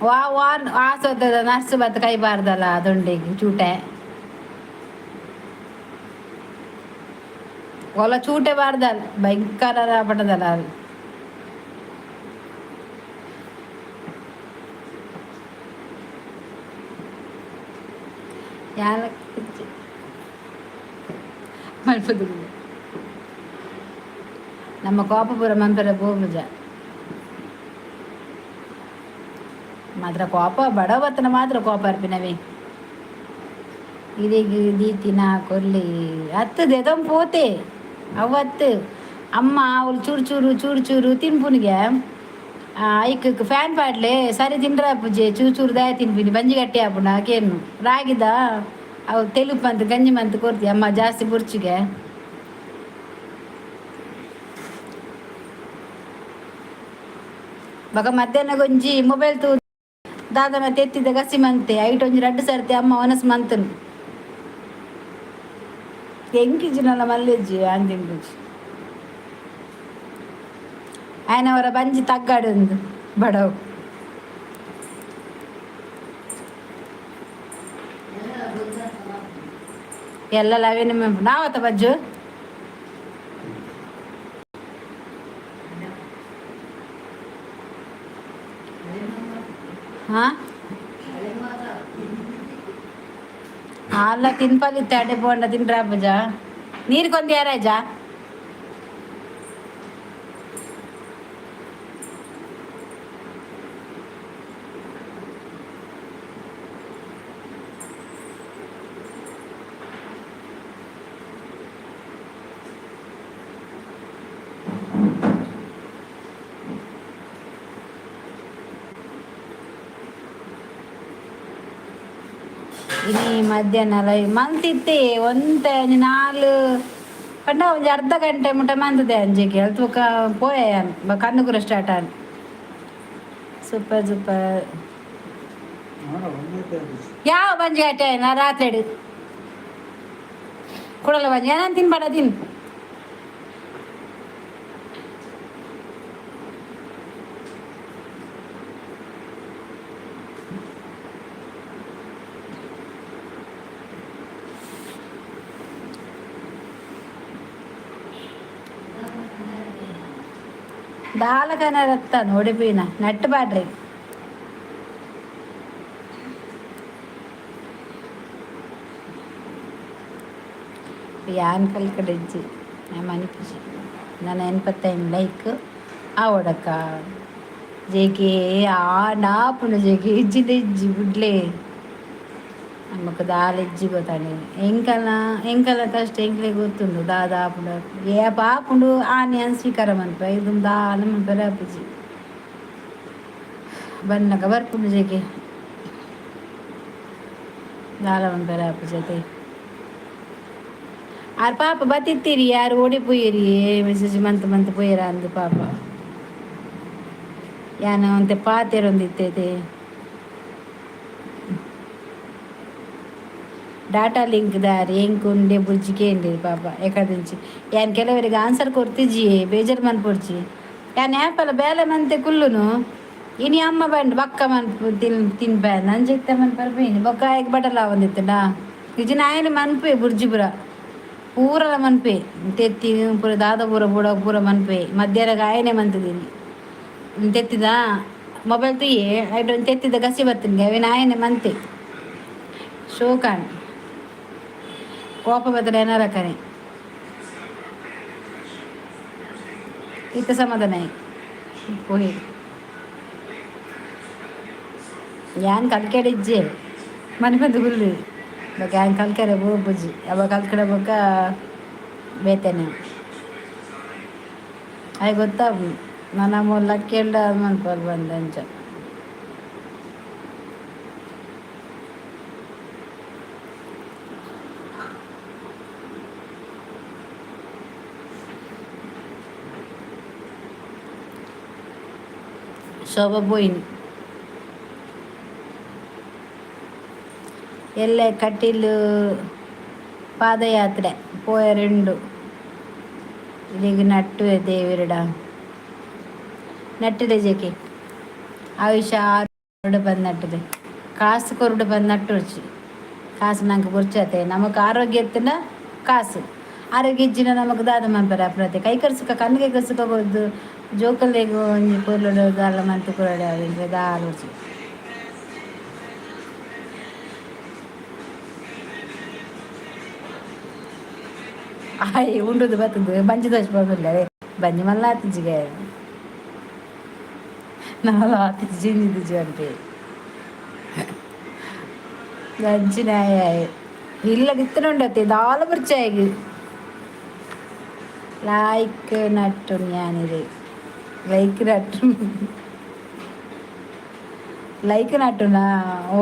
ವಾ ವಾ ಆಸೋತದ ನರ್ಸು ಬತ್ತ ಕೈ ಬಾರ್ದಲ್ಲ ದೊಂಡೆಗೆ ಚೂಟೆ ಒಲ ಚೂಟೆ ಬಾರ್ದಲ್ಲ ಭಯಂಕರ ಪಟ್ಟದಲ್ಲ ಅದು. ಯಾಲ ಮಲ್ಪದು ನಮ್ಮ ಕೋಪಪುರ ಮಂಪರ ಪೂಜ ಮಾತ್ರ ಕೋಪ ಬಡವತ್ತನ ಮಾತ್ರ ಕೋಪ ಅರ್ಪಿನವೇ. ಇದೀಗ ದೀತಿನ ಕೊರ್ಲಿ ಹತ್ತದ ಎದಂ ಪೋತೆ ಅವತ್ತು ಅಮ್ಮ ಅವಳು ಚೂರು ಚೂರು ಚೂರು ಚೂರು ತಿನ್ಪುನಿಗೆ. ಐಕ್ ಫ್ಯಾನ್ ಪಾಡ್ಲೆ ಸರಿ ತಿಂಡ್ರ ಪೂಜೆ ಚೂರು ಚೂರು ದಾಯ ತಿನ್ಪಿನಿ. ಬಂಜಿ ಗಟ್ಟಿ ಆಪುಂಡು ಆಕೇನು ರಾಗಿದ ಅವು ತೆಲುಪು ಅಂತ ಗಂಜಿ ಮಂತ್ ಕೊರ್ತಿ ಅಮ್ಮ ಜಾಸ್ತಿ ಬುರ್ಚಿಗೆ. ಬೊಕ ಮಧ್ಯಾಹ್ನ ಗೊಂಜಿ ಮೊಬೈಲ್ ತೂ ದಾದನ ತೆತ್ತಿದ ಗಸಿ ಮಂತೆ ಐಟ್ ಒಂಜಿ ರಡ್ಡು ಸರ್ತಿ ಅಮ್ಮ ಒನಸ್ ಮಂತನು. ಎಂಕಿಜಿನಲ್ಲ ಮಲ್ಲೆಜ್ಜಿ ಆಂದಿಂಬುಜಿ ಅವರ ಬಂಜಿ ತಗ್ಗಾಡುಂದು ಬಡವು. ಎಲ್ಲ ಲವೇನ ನಾವತ್ತ ಬಜ್ಜು. ಹಾ, ಅಲ್ಲ, ತಿನ್ಪಲ್ಲಿತ್ತೆ ಅಡ್ಡೆ ಪೋಂಡ ತಿನ್ರ ಪೂಜ ನೀರು ಕೊಂದು ಯಾರಾಜ. ಇನಿ ಮಧ್ಯಾಹ್ನ ಮಂತಿತ್ತೆ ಒಂತೆ ಒಂಜಿ ನಾಲ್ ಪಂಡ ಒಂಜಿ ಅರ್ಧ ಗಂಟೆ ಮುಟ್ಟ ಮಂತದೆ ಅಂಜೆಗೆ ಅಲ್ತು ಪೋಯೆ ಕಣ್ಣು ಕೂಡ ಸ್ಟಾರ್ಟ್ ಆನ್. Super super. ಯಾವ ಬಂಜಿ ಗಂಟೆ ನಾ ರಾತ್ರಿ ಕೊಡಲ್ಲ ಬಂಜಿ. ಏನೇನು ತಿನ್ಬೇಡ, ತಿನ್. ದಾಲಕನ ರತ್ತ ನೋಡಿಪೀನ ನಟ್ಟು ಪಾಡ್ರಿ. ಯಾನ್ ಕಲ್ಕಡೆಜ್ಜಿ ಮನಿಪುಜಿ ನನ್ನ 85 ಲೈಕ್ ಆವಡಕ್ಕ ಜೇಕೆ ಆ ನಾಪುಂಡು ಜೇಕೆ ಇಜ್ಜಿದ ಇಜ್ಜಿ ಬುಡ್ಲೆ. ನಮಕ್ ದಾಲ ಇಜ್ಜಿ ಗೊತ್ತಾನೆ. ಎಂಕಲ್ನ ಎಂಕಲ್ನ ಕಷ್ಟ ಎಂಕ್ಲೆ ಗೊತ್ತುಂಡು. ದಾದ ಆಪುಂಡು, ಏಪ ಆಪುಂಡು ಆನಿ ಅನ್ ಸ್ವೀಕಾರ ಮನ್ಪ ಇದು ದಾಲ ಮನ್ಪೆರೆ ಆಪುಜಿ. ಬನ್ನಗ ಬರ್ಪುಂಡು ಜೇಕೆ ದಾಲ ಮನ್ಪೆರೆ ಆಪುಜಿ ಅತೆ. ಆರ್ ಪಾಪ ಬತ್ತಿತ್ತೀರಿ, ಯಾರು ಓಡಿ ಪೋಯಿರಿ, ಮೆಸೇಜ್ ಮಂತ್ ಮಂತ್ ಪೋಯಿರ ಅಂದು ಪಾಪ. ಯಾನ ಒಂತೆ ಪಾತೆರೊಂದಿತ್ತೈತೆ. ಡಾಟಾ ಲಿಂಕ್ ದಾರಿ ಎಂಕ್ ಉಂಡೆ ಬುರ್ಜಿ ಕೇಂಡಿರಿ ಪಾಪ ಎಕದಿಂಚಿ. ಯಾನ್ ಕೆಲವರಿಗೆ ಆನ್ಸರ್ ಕೊರ್ತಿಜಿ, ಬೇಜಾರು ಮನ್ಪೊಡ್ಚಿ. ಯಾನ್ ಆ್ಯಪಲ ಬೇಲೆ ಮಂತೆ ಕುಲ್ಲುನು. ಇನಿ ಅಮ್ಮ ಬಂಡ್ ಬಕ್ಕ ಮನ್ಪು ತಿನ್ ತಿನ್ಪೆ ನಂಜಿತ್ತ ಮನ್ಪರ ಪೀನಿ ಬೊಕ್ಕ ಆಯ್ಕೆ ಬಟಲ ಒಂದಿತ್ತಂಡ ಇಜ್ಜಿನ ಆಯನ ಮನ್ಪೆ ಬುರ್ಜಿ ಪುರ ಪೂರಲ ಮನ್ಪೆ ತೆತ್ತಿ ಪೂರ ದಾದ ಪೂರ ಪೂರ ಪೂರ ಮನ್ಪೆ. ಮಧ್ಯಾಹ್ನ ಆಯನೆ ಮಂತದೀನಿ ತೆತ್ತಿದ ಮೊಬೈಲ್ ತುಯ್ಯೆ ಐಟ್ ಒಂದು ತೆತ್ತಿದ ಗಸಿ ಬತ್ತಿನ್ಗೆ ಅವಿನ ಆಯನೆ ಮಂತೆ. ಶೋಕಾಣ್ ಕೋಪ ಬತ್ತಡ ಏನಾರ ಕರೆ ಇತ್ತ ಸಮಾಧಾನ ಪೋಯಿ. ಯಾನ್ ಕಲ್ಕೆಡಿಜ್ಜೆ ಮನೆ ಬಂದು ಗುಲ್ಲು ಬೊಕ ಯಾನ್ ಕಲ್ಕೆರೆ ಪೋಪುಜಿ. ಅವ ಕಲ್ಕಡೆ ಬೊಕ್ಕ ಬೇತೇನೆ ಅಯ್ ಗೊತ್ತಾಪುಂಡು. ನನ ಮೂಲ ಕೇಂಡ ಮನ್ಪಲ್ ಬಂದ ಅಂಚ. ಶೋಭ ಪೋಯಿನಿ. ಎಲ್ಲೆ ಕಟೀಲು ಪಾದಯಾತ್ರೆ ಪೋಯೆರುಂಡು. ಇಡೆಗ್ ನಟ್ಟುವೆ ದೇವೆರ್ಡ ನಟ್ಟುದೆ ಜೆಕೆ ಆಯುಷ ಆರೋಡು ಬಂದು ನಟ್ಟುದೆ. ಕಾಸು ಕೊರಡು ಬಂದು ನಟ್ಟೊಡ್ಚಿ. ಕಾಸು ನಂಗೆ ಬೊರ್ಚತೆ. ನಮಕ್ ಆರೋಗ್ಯ ಇತ್ತುಂಡ ಕಾಸು. ಆರೋಗ್ಯ ಇಜ್ಜಿಂಡ ನಮಕ್ ದಾದ ಮನ್ಪೆರೆ ಅಪ್ರತೆ ಕೈ ಕರ್ಸುಕ ಕಣ್ಣಿಗೆ ಕರ್ಸುಕ ಪೋದು ಜೋಕುಲೆಗ್ ಒಂಜಿ ಪೊರ್ಲುಡು ದಾಲ ಮಂತ್ ಕೊರೊಡೆ ಅವೆನ್ ದಾಲ ಬೊರ್ಚಿ. ಆಯ್ ಉಂಡುದು ಬತ್ತುದು ಬಂಜಿ ದೋಷ ಪೋಪಿಲ್ಲೆ ಬಂಜಿ ಮಲ್ಲ ಆತಿಜಿಗೆ ನಾಲ ಆತಿಜಿ ಜಿಂಜಿದಿಜಿ ಅನ್ಪೆ ಅಂಚಿನ ಇಲ್ಲ ಇತ್ತನುಂಡತ್ತೆ ದಾಲ ಬೊರ್ಚಾಯಿಗ್ ಲೈಕ್ ನಟ್ಟು ಯಾನಿದೆ ಲೈಕ್ ನಟ್ಟು ಲೈಕ್ ನಟ್ಟುನಾ.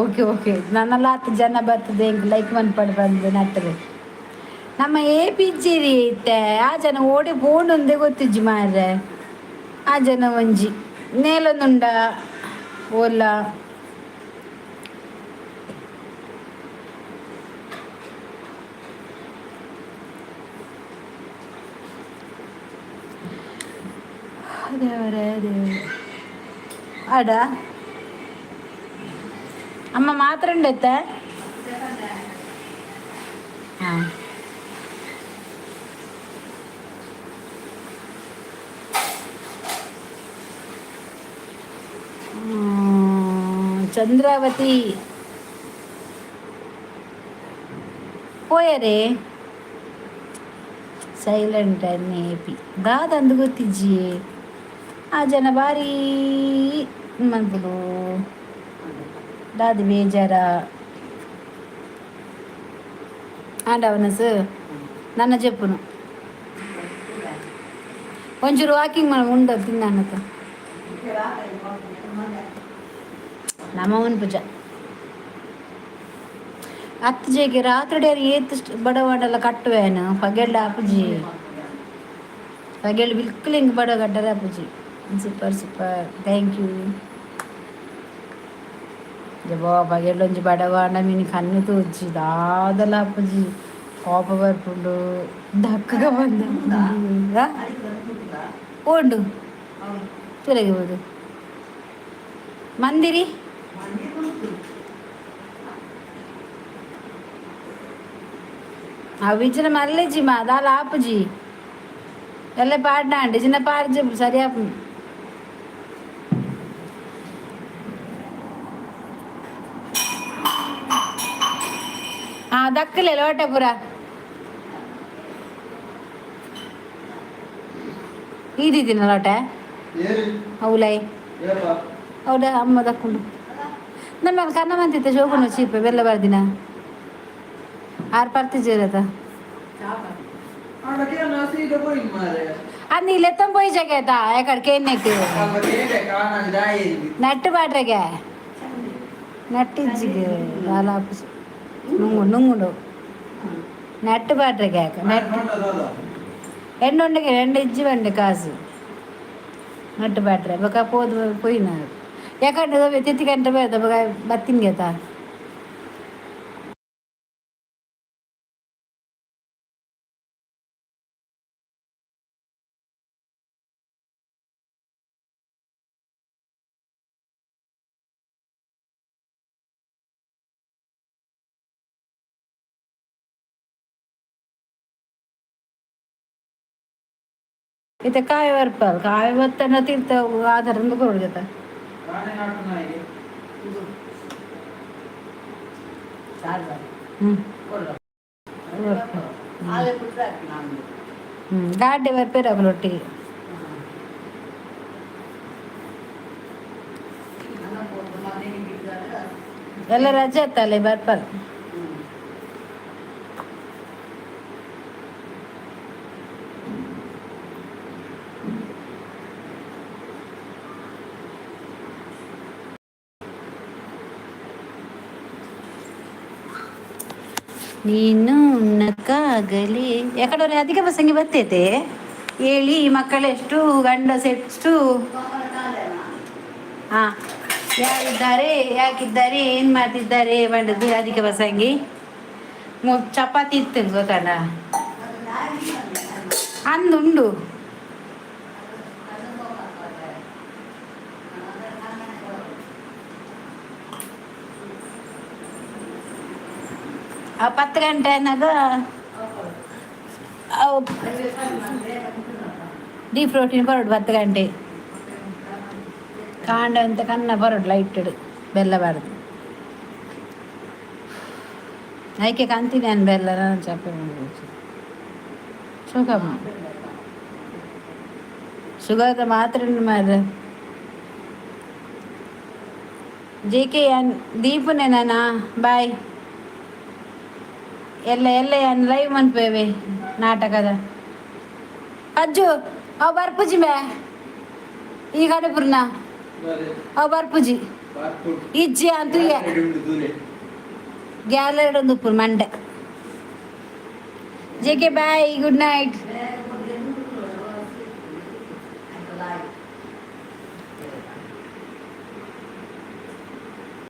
ಓಕೆ ಓಕೆ, ನನಲಾತ್ ಜನ ಬರ್ತದೆ ಎಂಕ್ ಲೈಕ್ ಮನ್ಪಡ್ ಬಂದು ನಟ್ಟರೆ. ನಮ್ಮ ಏ ಪಿಜ್ಜಿರಿ ಇತ್ತೆ ಆ ಜನ ಓಡಿ ಪೋಂಡೊಂದೇ ಗೊತ್ತಿಜ್ಜಿ ಮಾರ್ರೆ. ಆ ಜನ ಒಂಜಿ ನೇಲೊಂದುಂಡ ಓಲ. ದೇವರೇ ದೇವರೇ. ಅಡ ಅಮ್ಮ ಮಾತ್ರ ಉಂಡತ್ತ. ಹಾಂ. ಚಂದ್ರಾವತಿ ಪೋಯರೆ. ಸೈಲೆಂಟ್ ಎ ಪಿ ದಾದಂದು ಗೊತ್ತಿಜ್ಜಿ. ಆ ಜನ ಭಾರಿ ಮನ್ಪುಡು ದಾದಿ ಬೇಜಾರ ಆಂಡವನಸ್ ನನ್ನ చెప్పును. ಒಂಚೂರು ವಾಕಿಂಗ್ ಮಾಡ ಉಂಡ ತಿನ್ನತ ನಮ್ಮ ಪೂಜ ಅತ್ತು ಜೇಗೆ ರಾತ್ರಿ ಏತ್ ಬಡವಾಡೆಲ್ಲ ಕಟ್ಟುವೇನು ಪಗೆಲ್ಡ ಅಪುಜಿ. ಪಗೆಲ್ ಬಿಲ್ಕುಲ್ ಹಿಂಗೆ ಬಡವ ಕಟ್ಟರೆ ಅಪುಜಿ. Super super, thank you. ಜಬಾ ಪಗೆಲ್ಲೊಂಜಿ ಬಡವಾಂಡ ಮೀನು ಕಣ್ಣು ತೋಜಿ ದಾದಲ ಅಪುಜಿ. ಕೋಪ ಬರ್ಪುಂಡು ದಕ್ಕಗ ಬಂದ ಉಂಡು ತಿರಗಿಬೋದು ಮಂದಿರಿ. ಅವು ಇಜ್ಜಿನ ಮಲ್ಲೆಜಿ ಮಾ ದಾಲ ಆಪುಜಿ ಎಲ್ಲ ಪಾಡ್ನ ಅಂడి ಚಿನ್ನ ಪಾಡ್ಜಿ ಸರಿ ಆಪು. ದಕ್ಕಲೆ ಲೋಟೆ ಪೂರ ಈದಿದ್ದೀನ ಲೋಟೆ ಅವಲೈ. ಹೌದಾ ಅಮ್ಮ ದಕ್ಕೊಂಡು ನಮ್ಮ ಕನ್ನ ಮಂತಿತ್ತೆ ಶೋಕುನು ಚೀಪೆ ಬೆಲ್ಲ ಬರ್ದಿನ ಆರು ಪರ್ತಿಜೇರತ. ಅದು ಲೆತ್ತಂ ಪೋಯಿ ಜಗೇತಾ ಎಕಡೆ ಕೇನ್ನೆಕ್ ನಟ್ಟು ಪಾಟ್ರೆಗೆ ನಟ್ಟಿಜ್ಜಿಗೆ ದಾಲ ನುಂಗು ನುಂಗುಂಡು ನಟ್ಟು ಪಾಟ್ರೆಗೆ ನಟ್ಟು ಎಣ್ಣುಂಡಿಗೆ రెండు ಇಜ್ಜಿ ಬಂಡೆ ಕಾಸು ನಟ್ಟು ಪಾಟ್ರೆ ಬೊಕ ಪೋದು ಪೋಯಿನ ಯಾಕಂದ್ರೆ ತಿತ್ತಿ ಗಂಟೆ ಬೇದ ಬೊಕ ಬತ್ತಿನ್ಗೆತ. ಇತ್ತೆ ಕಾಯಿ ಬರ್ಪಲ್ ಕಾಯಿ ಬತ್ತನ ತೀರ್ಥ ಆಧಾರ ಕೊಡು ಜೊತೆ. ಹ್ಞೂ ಹ್ಞೂ ಗಾಡ್ಡೆ ಬರ್ಪೇರು ಅಗಲೊಟ್ಟಿಗೆ. ಎಲ್ಲ ರಜೆ ಅತ್ತಲ್ಲ ಬರ್ಪಲ್. ನೀನು ನಕ್ಕಾಗಲಿ ಯಾಕಂದ್ರೆ ಅಧಿಕ ಪ್ರಸಂಗಿ ಬರ್ತೈತೆ ಹೇಳಿ. ಈ ಮಕ್ಕಳೆಷ್ಟು ಗಂಡಸೆಷ್ಟು ಹಾಂ ಯಾರಿದ್ದಾರೆ, ಯಾಕಿದ್ದಾರೆ, ಏನು ಮಾಡ್ತಿದ್ದಾರೆ ಬಂಡದ್ದು ಅಧಿಕ ಪ್ರಸಂಗಿ. ಚಪಾತಿ ಇತ್ತು ಗೊತ್ತಣ್ಣ ಅಂದುಂಡು. ಆ 10 ಗಂಟೆ ಅನ್ನೋದು ಡೀಪ್ ಪ್ರೋಟೀನ್ ಬರೋಡು 10 ಗಂಟೆ ಕಾಂಡ ಅಂತ ಕನ್ನ ಬರೋಡು ಲೈಟ್ ಬೆಲ್ಲ ಬಾರ್ದು ಐಕೆ ಕಂತೀನಿ ನಾನು ಬೆಲ್ಲ ನಾನು ಚಪ್ಪೆ ಸುಗಮ್ಮ ಶುಗರ್ ಮಾತ್ರ ಮಾರ್ರೆ. ಜೆ ಕೆ ದೀಪನೆ ನಾನಾ ಬಾಯ್. ಎಲ್ಲ ಎಲ್ಲ ಏನು ಲೈವ್ ಮನ್ಪೇವೆ ನಾಟಕದ ಅಜ್ಜು ಅವು ಬರ್ಪುಜಿ ಮೇ ಈ ಕಡೆ ಪುರ್ನ ಅವು ಬರ್ಪುಜಿ ಇಜ್ಜಿ ಅಂತ ಗ್ಯಾಲರಿ ಒಂದು ಉಪ್ಪು ಮಂಡೆ. J K, bye, good night.